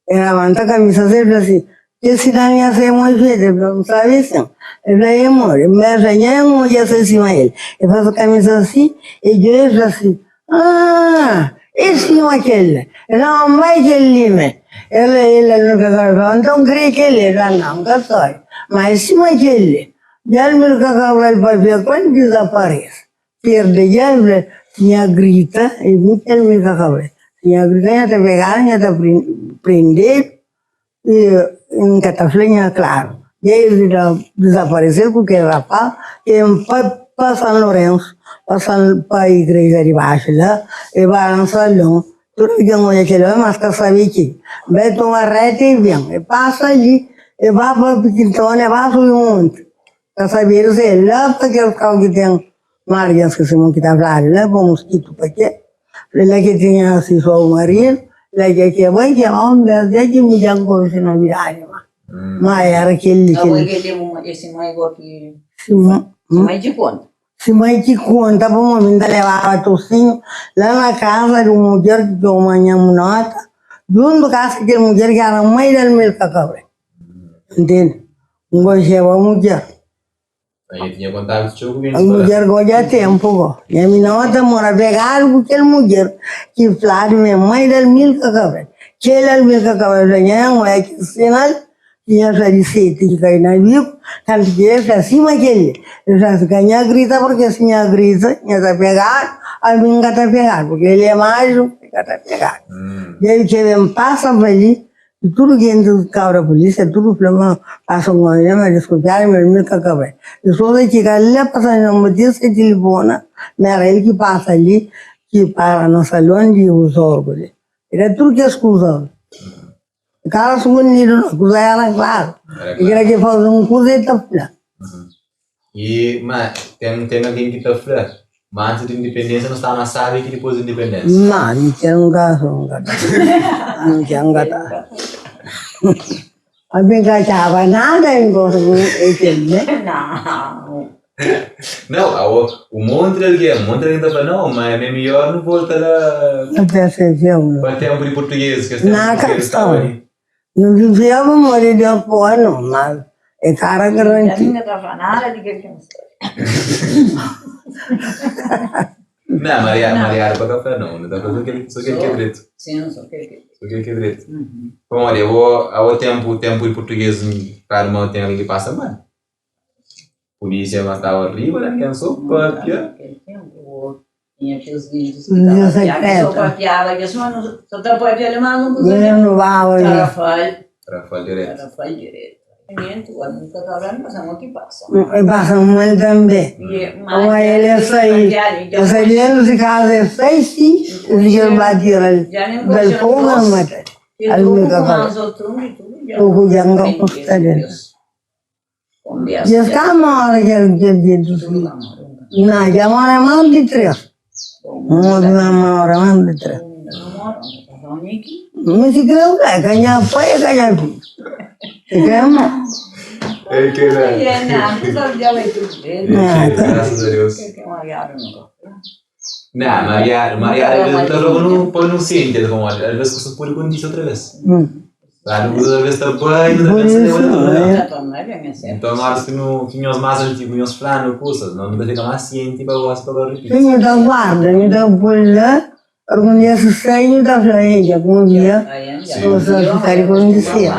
el labanta kabesa el fla si, Kel sinal nha sai moi fetu. El fla, N sabe sin. El fla, E more. Má el fla, Nha N odja sai sima el. El fase kamisa si, el djobe, el fla si, Ah! É sima kel la. El fla, N bai kel li mé. El el el fla, Nton N kre kel li. El fla, Nau, N ka sabe. Má é sima kel li. Dja el mira kabra el papia ku el, dizaparese. Perde dja el fla, Si nha grita, e mi kel mi ka kabra. Si nha grita, nha ta pegadu, nha ta prendedu. I N ka ta fla nha klaru. Dja el dizaparesel ku kel rapaz, e N pai pa San Lorensu, pa San pa igreja di baxu la, e ba na salon, tudu algen odja kel omi, mas ka sabe ki. Bai toma reta e ben, e pasa li, e ba pa Pikintoni, e ba subi monti, ka sabedu si e la pa kel kau ki ten mar, dja N skese mon ki ta fladu la, pa moskitu pa ke. La ki tinha si sô maridu, la ke ke bai ke omi bes dja ki mi dja N konxe novidadi ma ma era kel li kel li. Si mai ki konta pamodi mi ta lebaba tosinhu la na kasa di un mudjer ki txoma nha Munota, djuntu kasa kel mudjer ki era mai di Almilka Kabral, ntende? N konxeba mudjer. Aí tinha contato txeu ku gentis Pa mudjer go dja tempu go. Nha minó ta mora pegadu ku kel mudjer ki fladu ma é mai di Almilka Cabral. Kel Almilka Cabral fla nha N oja kel sinal ki nha fla di seti ki kai na biku, kantu ki el fla sima kel li. El fla si ka nha grita purke si nha grita nha ta pegadu, ami N ka ta pegadu purke el é matxu el ka ta pegadu. Dja el ke ben pasa pa li I tudu jinti kabra pulisia, tudu fla ma pasa un omi la, ma diskunfiadu ma el ka kabra. Dipôs el txiga la pa San Juan Batista, el tilifona ma era el ki pasa li, ki para na salon di Usorgu li. El da tudu kes kuza li. El ka era sukundidu nau, kuza era klaru. El kre ki faze un kuza el ta fla. I ma ten ten algen ki ta fla ma antis di indipendénsia nu staba más sábi ki dipôs di indipendénsia. Ma mi ten un kasu un ka ta mi ten un ka ta Ami ka atxaba nada en gosta ku e kel ne. Nau, awo un monti di algen, un monti di algen ta fla nau, ma é midjór nu volta la pa ténpu di purtugesis, kes ténpu ki purtugesis staba li. Nu viveba modi Deus pô-nu, mas é ka era garantidu. Não, Maria, Maria era pa ka fla não, nu ta fla só kel, só kel ki é dretu. Só kel ki é dretu. Pamodi abo, abo tempu, tempu di português, claro ma ten algen ki pasa mal. Polícia ma staba riba di algen só papia. Tarafal diretu. E pasa mal tanbe. Pamodi el e sai, el sai di dentu si kasa e sai si, si kel ba tira-l dal fogu el mata-l. El nunka fala. Fogu dja N ka gosta del. Dja sta mora kel kel jetu si. Na, dja mora más di tres. N obi ma mora más di tres. Mi si kre fla, é ka nha pai, é ka nha fidju. É ka irmon. É kela. Graças a Deus. Não, Maria, Maria às vezes ta fla pa nu, pa nu sente, pamodi às vezes kusa pode kontise outra vez. Sabe, kusa às vezes ta bai, nu ta pensa leba ta torna. Então, óras ki nu, ki nhos más antigu nhos fla-nu kusas, nos nu ta fika más sienti pa gosi pa ka ripiti. Nhu ta guarda, nhu ta poi la, algun dia si sai nhu ta fla, ei, dja ku un dia kusa fika di kontise.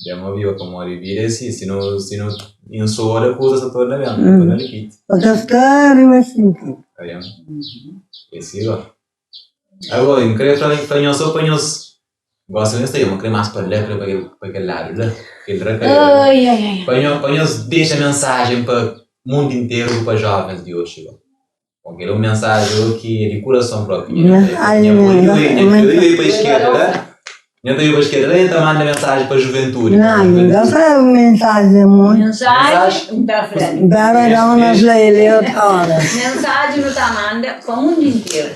Dja N obiba pamodi vida é si, si nu, si nu insoda kusas ta torna ben, ta torna ripiti. Pa ka sta riba sintidu. Ta ben? É si go. Ago, N kre fla, fla nhos so pa nhos. Gosi nhos ta iba, kre mas pa la, kre pa kel, pa kel ladu la, kel rakadera. Ai, ai, ai. Pa nho, pa nhos dexa mensajen pa mundu interu ku pa jovens di oxi go. Bom, kel é un mensajen o ki é di kurason propi. Nha Mensajen, nha pode oi, nha mensajen. pode oi pa eskerda la, nha ta oi pa eskerda la, nha ta manda mensajen pa juventudi, pa Não, não juventudi. sabe mensagem muito. Mensajen, N ta fla. Dara dá uma fla ele outra hora. Mensajen nu ta manda pa mundu interu,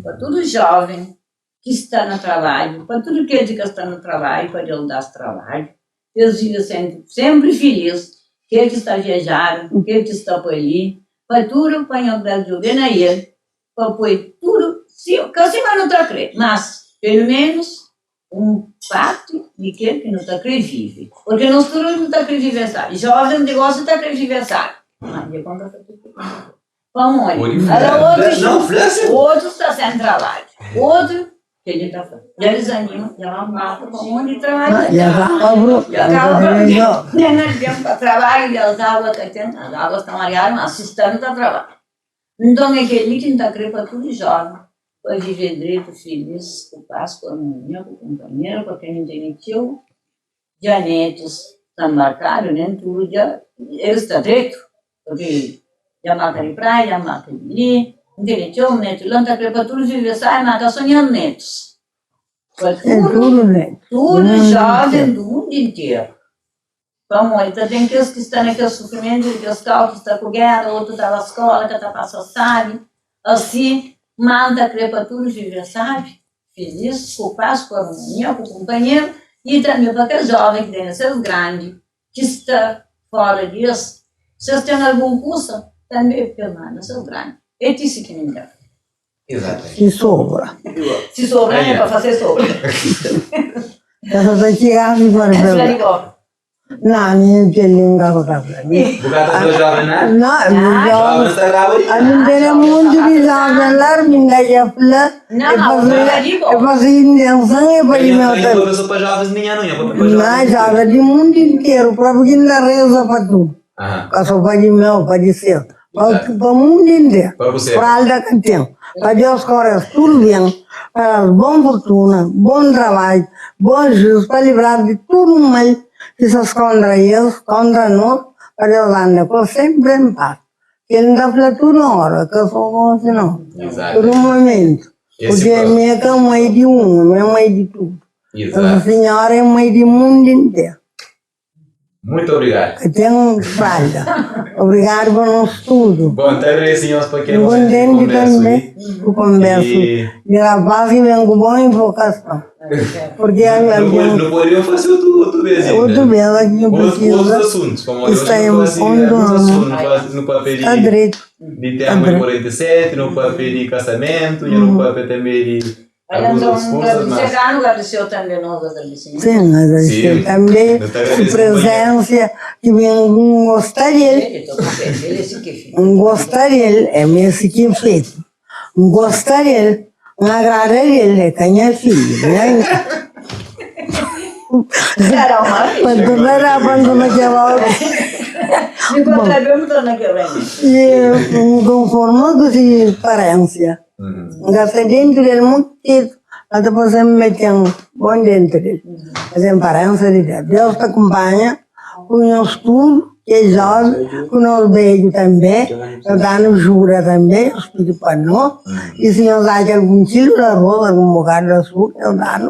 pa tudu joven ki sta na trabadju, pa tudu kel ki ka sta na trabadju, pa Deus da-s trabadju, pa es vive senpri filis, kel ki sta viajadu, kel ki sta pa li, pa tudu, pa Nhor Deus djobe na el, pa poi tudu, si, ka sima nu ta kre, mas pelu menus un parti di kel ki nu ta kre vive, purke nos tudu nu ta kre vive sabi, jovens di gosi ta kre vive sabi, ma dja konta pa tudu ki nu Pamodi? Pode Ala fla. otus, Não, fla sim. otus sta sen trabadju. Otu, kel-li ta fla, dja dizanima, dja ba mata pamodi trabadju ka Dja ten. kaba bro, Dja dja kaba ka bro, ten jo. nen algen pa trabadju, dja azágua ka ten, azágua sta mariadu, ma si sta nu ta trabadja. Nton é kel-li ki N ta kre pa tudu jóven, pa vive dretu, filis, ku pas, ku armonia, ku kunpanheru, pa ken ntende txeu dja netus sta nbarkadu, nen tudu dja el sta dretu, purki dja nbarka di praia, dja nbarka di li, N tene txeu netu la, N ta kre pa tudu vive sabi, ma ka so nha netus, pa tudu, tudu joven du mundu interu, pamodi ta ten kes ki sta na kes sufrimentu di kes kau ki sta ku gera, otu ta ba skola ka ta pasa sabi, asi, ma N ta kre pa tudu vive sabi. Filis, ku pas, ku armonia ku kunpanheru i tanbe pa kes joven ki tene ses grandi ki sta fora di es, si es ten algun kusa, tanbe pa es manda ses grandi. É tisi ki mi N ta fla. Si sobra. Si sobra, é pa fase sobra. Esa ta txiga si for verdadi. Na, mi kel li N ka ta fla. Bu ka ta fla joven nada? Na, mi Joven sta graba di Ami N tene monti di joven la, mi N ka ja fla, e fasi, e fasi intenson e pa di meu Nha papia so pa jovens minha no, nha papia pa jovens. Na, joven di mundu interu, propi ki N ta reza pa tudu. Ka so pa di meu, pa di ses. Pa mundu interu, fralda ka ten, pa Deus kore-s tudu ben, pa da-s bon furtuna, bon trabadju, bon juizu, pa libra-s di tudu mal ki sta kóntra es, kóntra nos, pa Deus anda ku es sénpri en pas. Kel N ta fla tudu óra, ka so gósi nau, tudu momentu, purkê mi é ka mai di un, mi é mai di tudu. Nosa Sinhora é mai di mundu interu. Muito obrigado. Ka ten falda. Obrigado pa nos tudo. Bom, ta agradeci nhos pa kel N momento di kontenti konversu tanbe li. ku konversu E di rapaz ki ben ku bon invokason. Porque nu algen nu poderia faze otu otu bes inda. Otu bes a ki Otu precisa otus asuntus, pamodi sta oji em nu faze ponto alguns asuntus, nu faze nu papia sta di dretu. di Sta tema di dretu. 47, nu papia di kasamentu, nu papia tanbe di Alguns outros cursos, mas... Sim, agradeceu também su presença, que ben gosta del, N gosta del, é esse ki é fetu, N gosta del, N agrada del, é ka nha fidju, nha Pa N torna da, pa N torna kebra E N konforma ku si aparência. N ka sta dentu del mutu tetu, ma ta parse-m ma ten bon dentu del. Ma ten parensa di Deus. Deus ta kunpanha ku nhos tudu, ki é joven, ku nos bedju tanbe. Nhos da-nu juda tanbe, nhos pidi pa nos. I si nhos atxa algun kilu di aros, algun bokadu di asukar, nhos da-nu.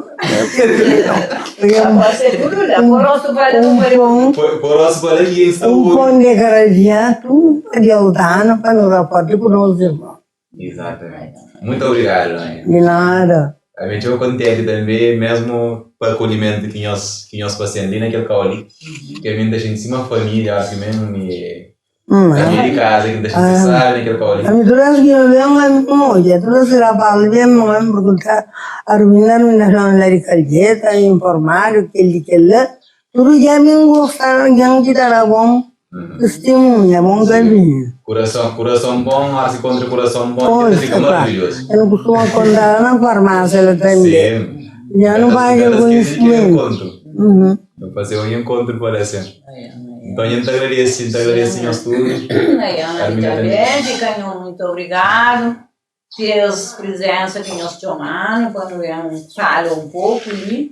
Un pon de kada dia, tudu pa Deus da-nu pa nu raparti ku nos irmon. Exatamente. Muito obrigado, Dona. De nada. Ami txeu kontenti tanbe, mesmu pa akolhimentu ki nhos ki nhos fasen li na kel kau li, ki ami N ta xinti sima família, acho ki mesmu mi ami é di kaza ki N ta xinti sabi na kel kau li. Ami tudu bes ki N ben, ami N odja, tudu bes ki rapaz li ben, N pergunta Arminda, Arminda fla-m la di Kalheta, informadu, kel li kel la, tudu dja ami N gosta, algen ki ta da bon Testemunha, bon kaminhu. Kurason, kurason bon, óras ki kontra kurason bon, kel ta fika maravilhozu. Eu não costumo contar na farmácia lá também. Sim. Já não vai Ka ta skese di kel conhecimento. enkontru. Uhum. Nu faze un enkontru pa la sin. Nton, nha ta agradese, N ta agradese nhos tudu. Arminda também. Fika nhu muito obrigado pes presença ki nhos txomanu pa nu ben fala un poku li.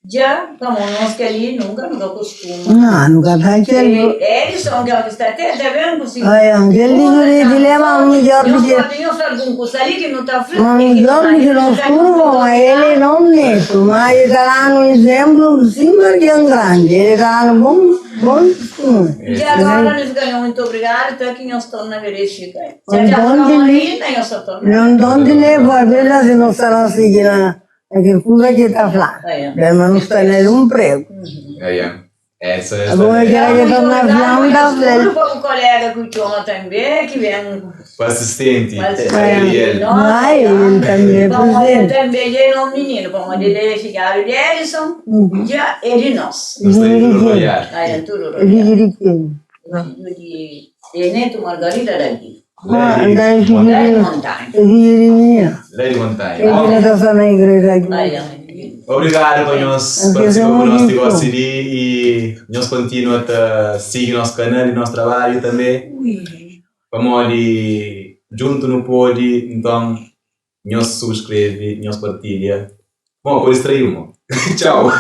Dja, pamo nos ki ali nunka nu ka kustuma. Não, nu ka ta kel. Edison ki omi sta te ta ben ku si. Ai, kel li nu di leba un midjor di ki. Nho fla algun kusa ali ki nu ta fla. Un midjor di ki nos tudu bo, ma el e nos netu, ma el ta danu izemplu sima algen grandi, el ta danu bon bon tistimunhu. Dja agora nu fika nho muito obrigadu ta ki nhos torna verifika. Dja dja fla mo ainda nhos ta torna. Nton di leba el si no sta na sigi na Kel kuza ki ta fla, ben ma nu sta na el un pregu. Agora kel ki ta na fla, un ta fla-l. Pa asistenti, Ariel. Ai, el tanbe é prizenti. Nu sta di tudu rodeadu. Fidju di ken? Ah, então é filho de minha. Lá di montanha. Ele que está na igreja aqui. Obrigadu pa nhos partisipa ku nos ti gosi li i nhos kontinua ta sigi nos kanal i nos trabadju tanbe pamodi djuntu nu pode nton nhos subskreve nhos partilha bon pode strai-u mo txau.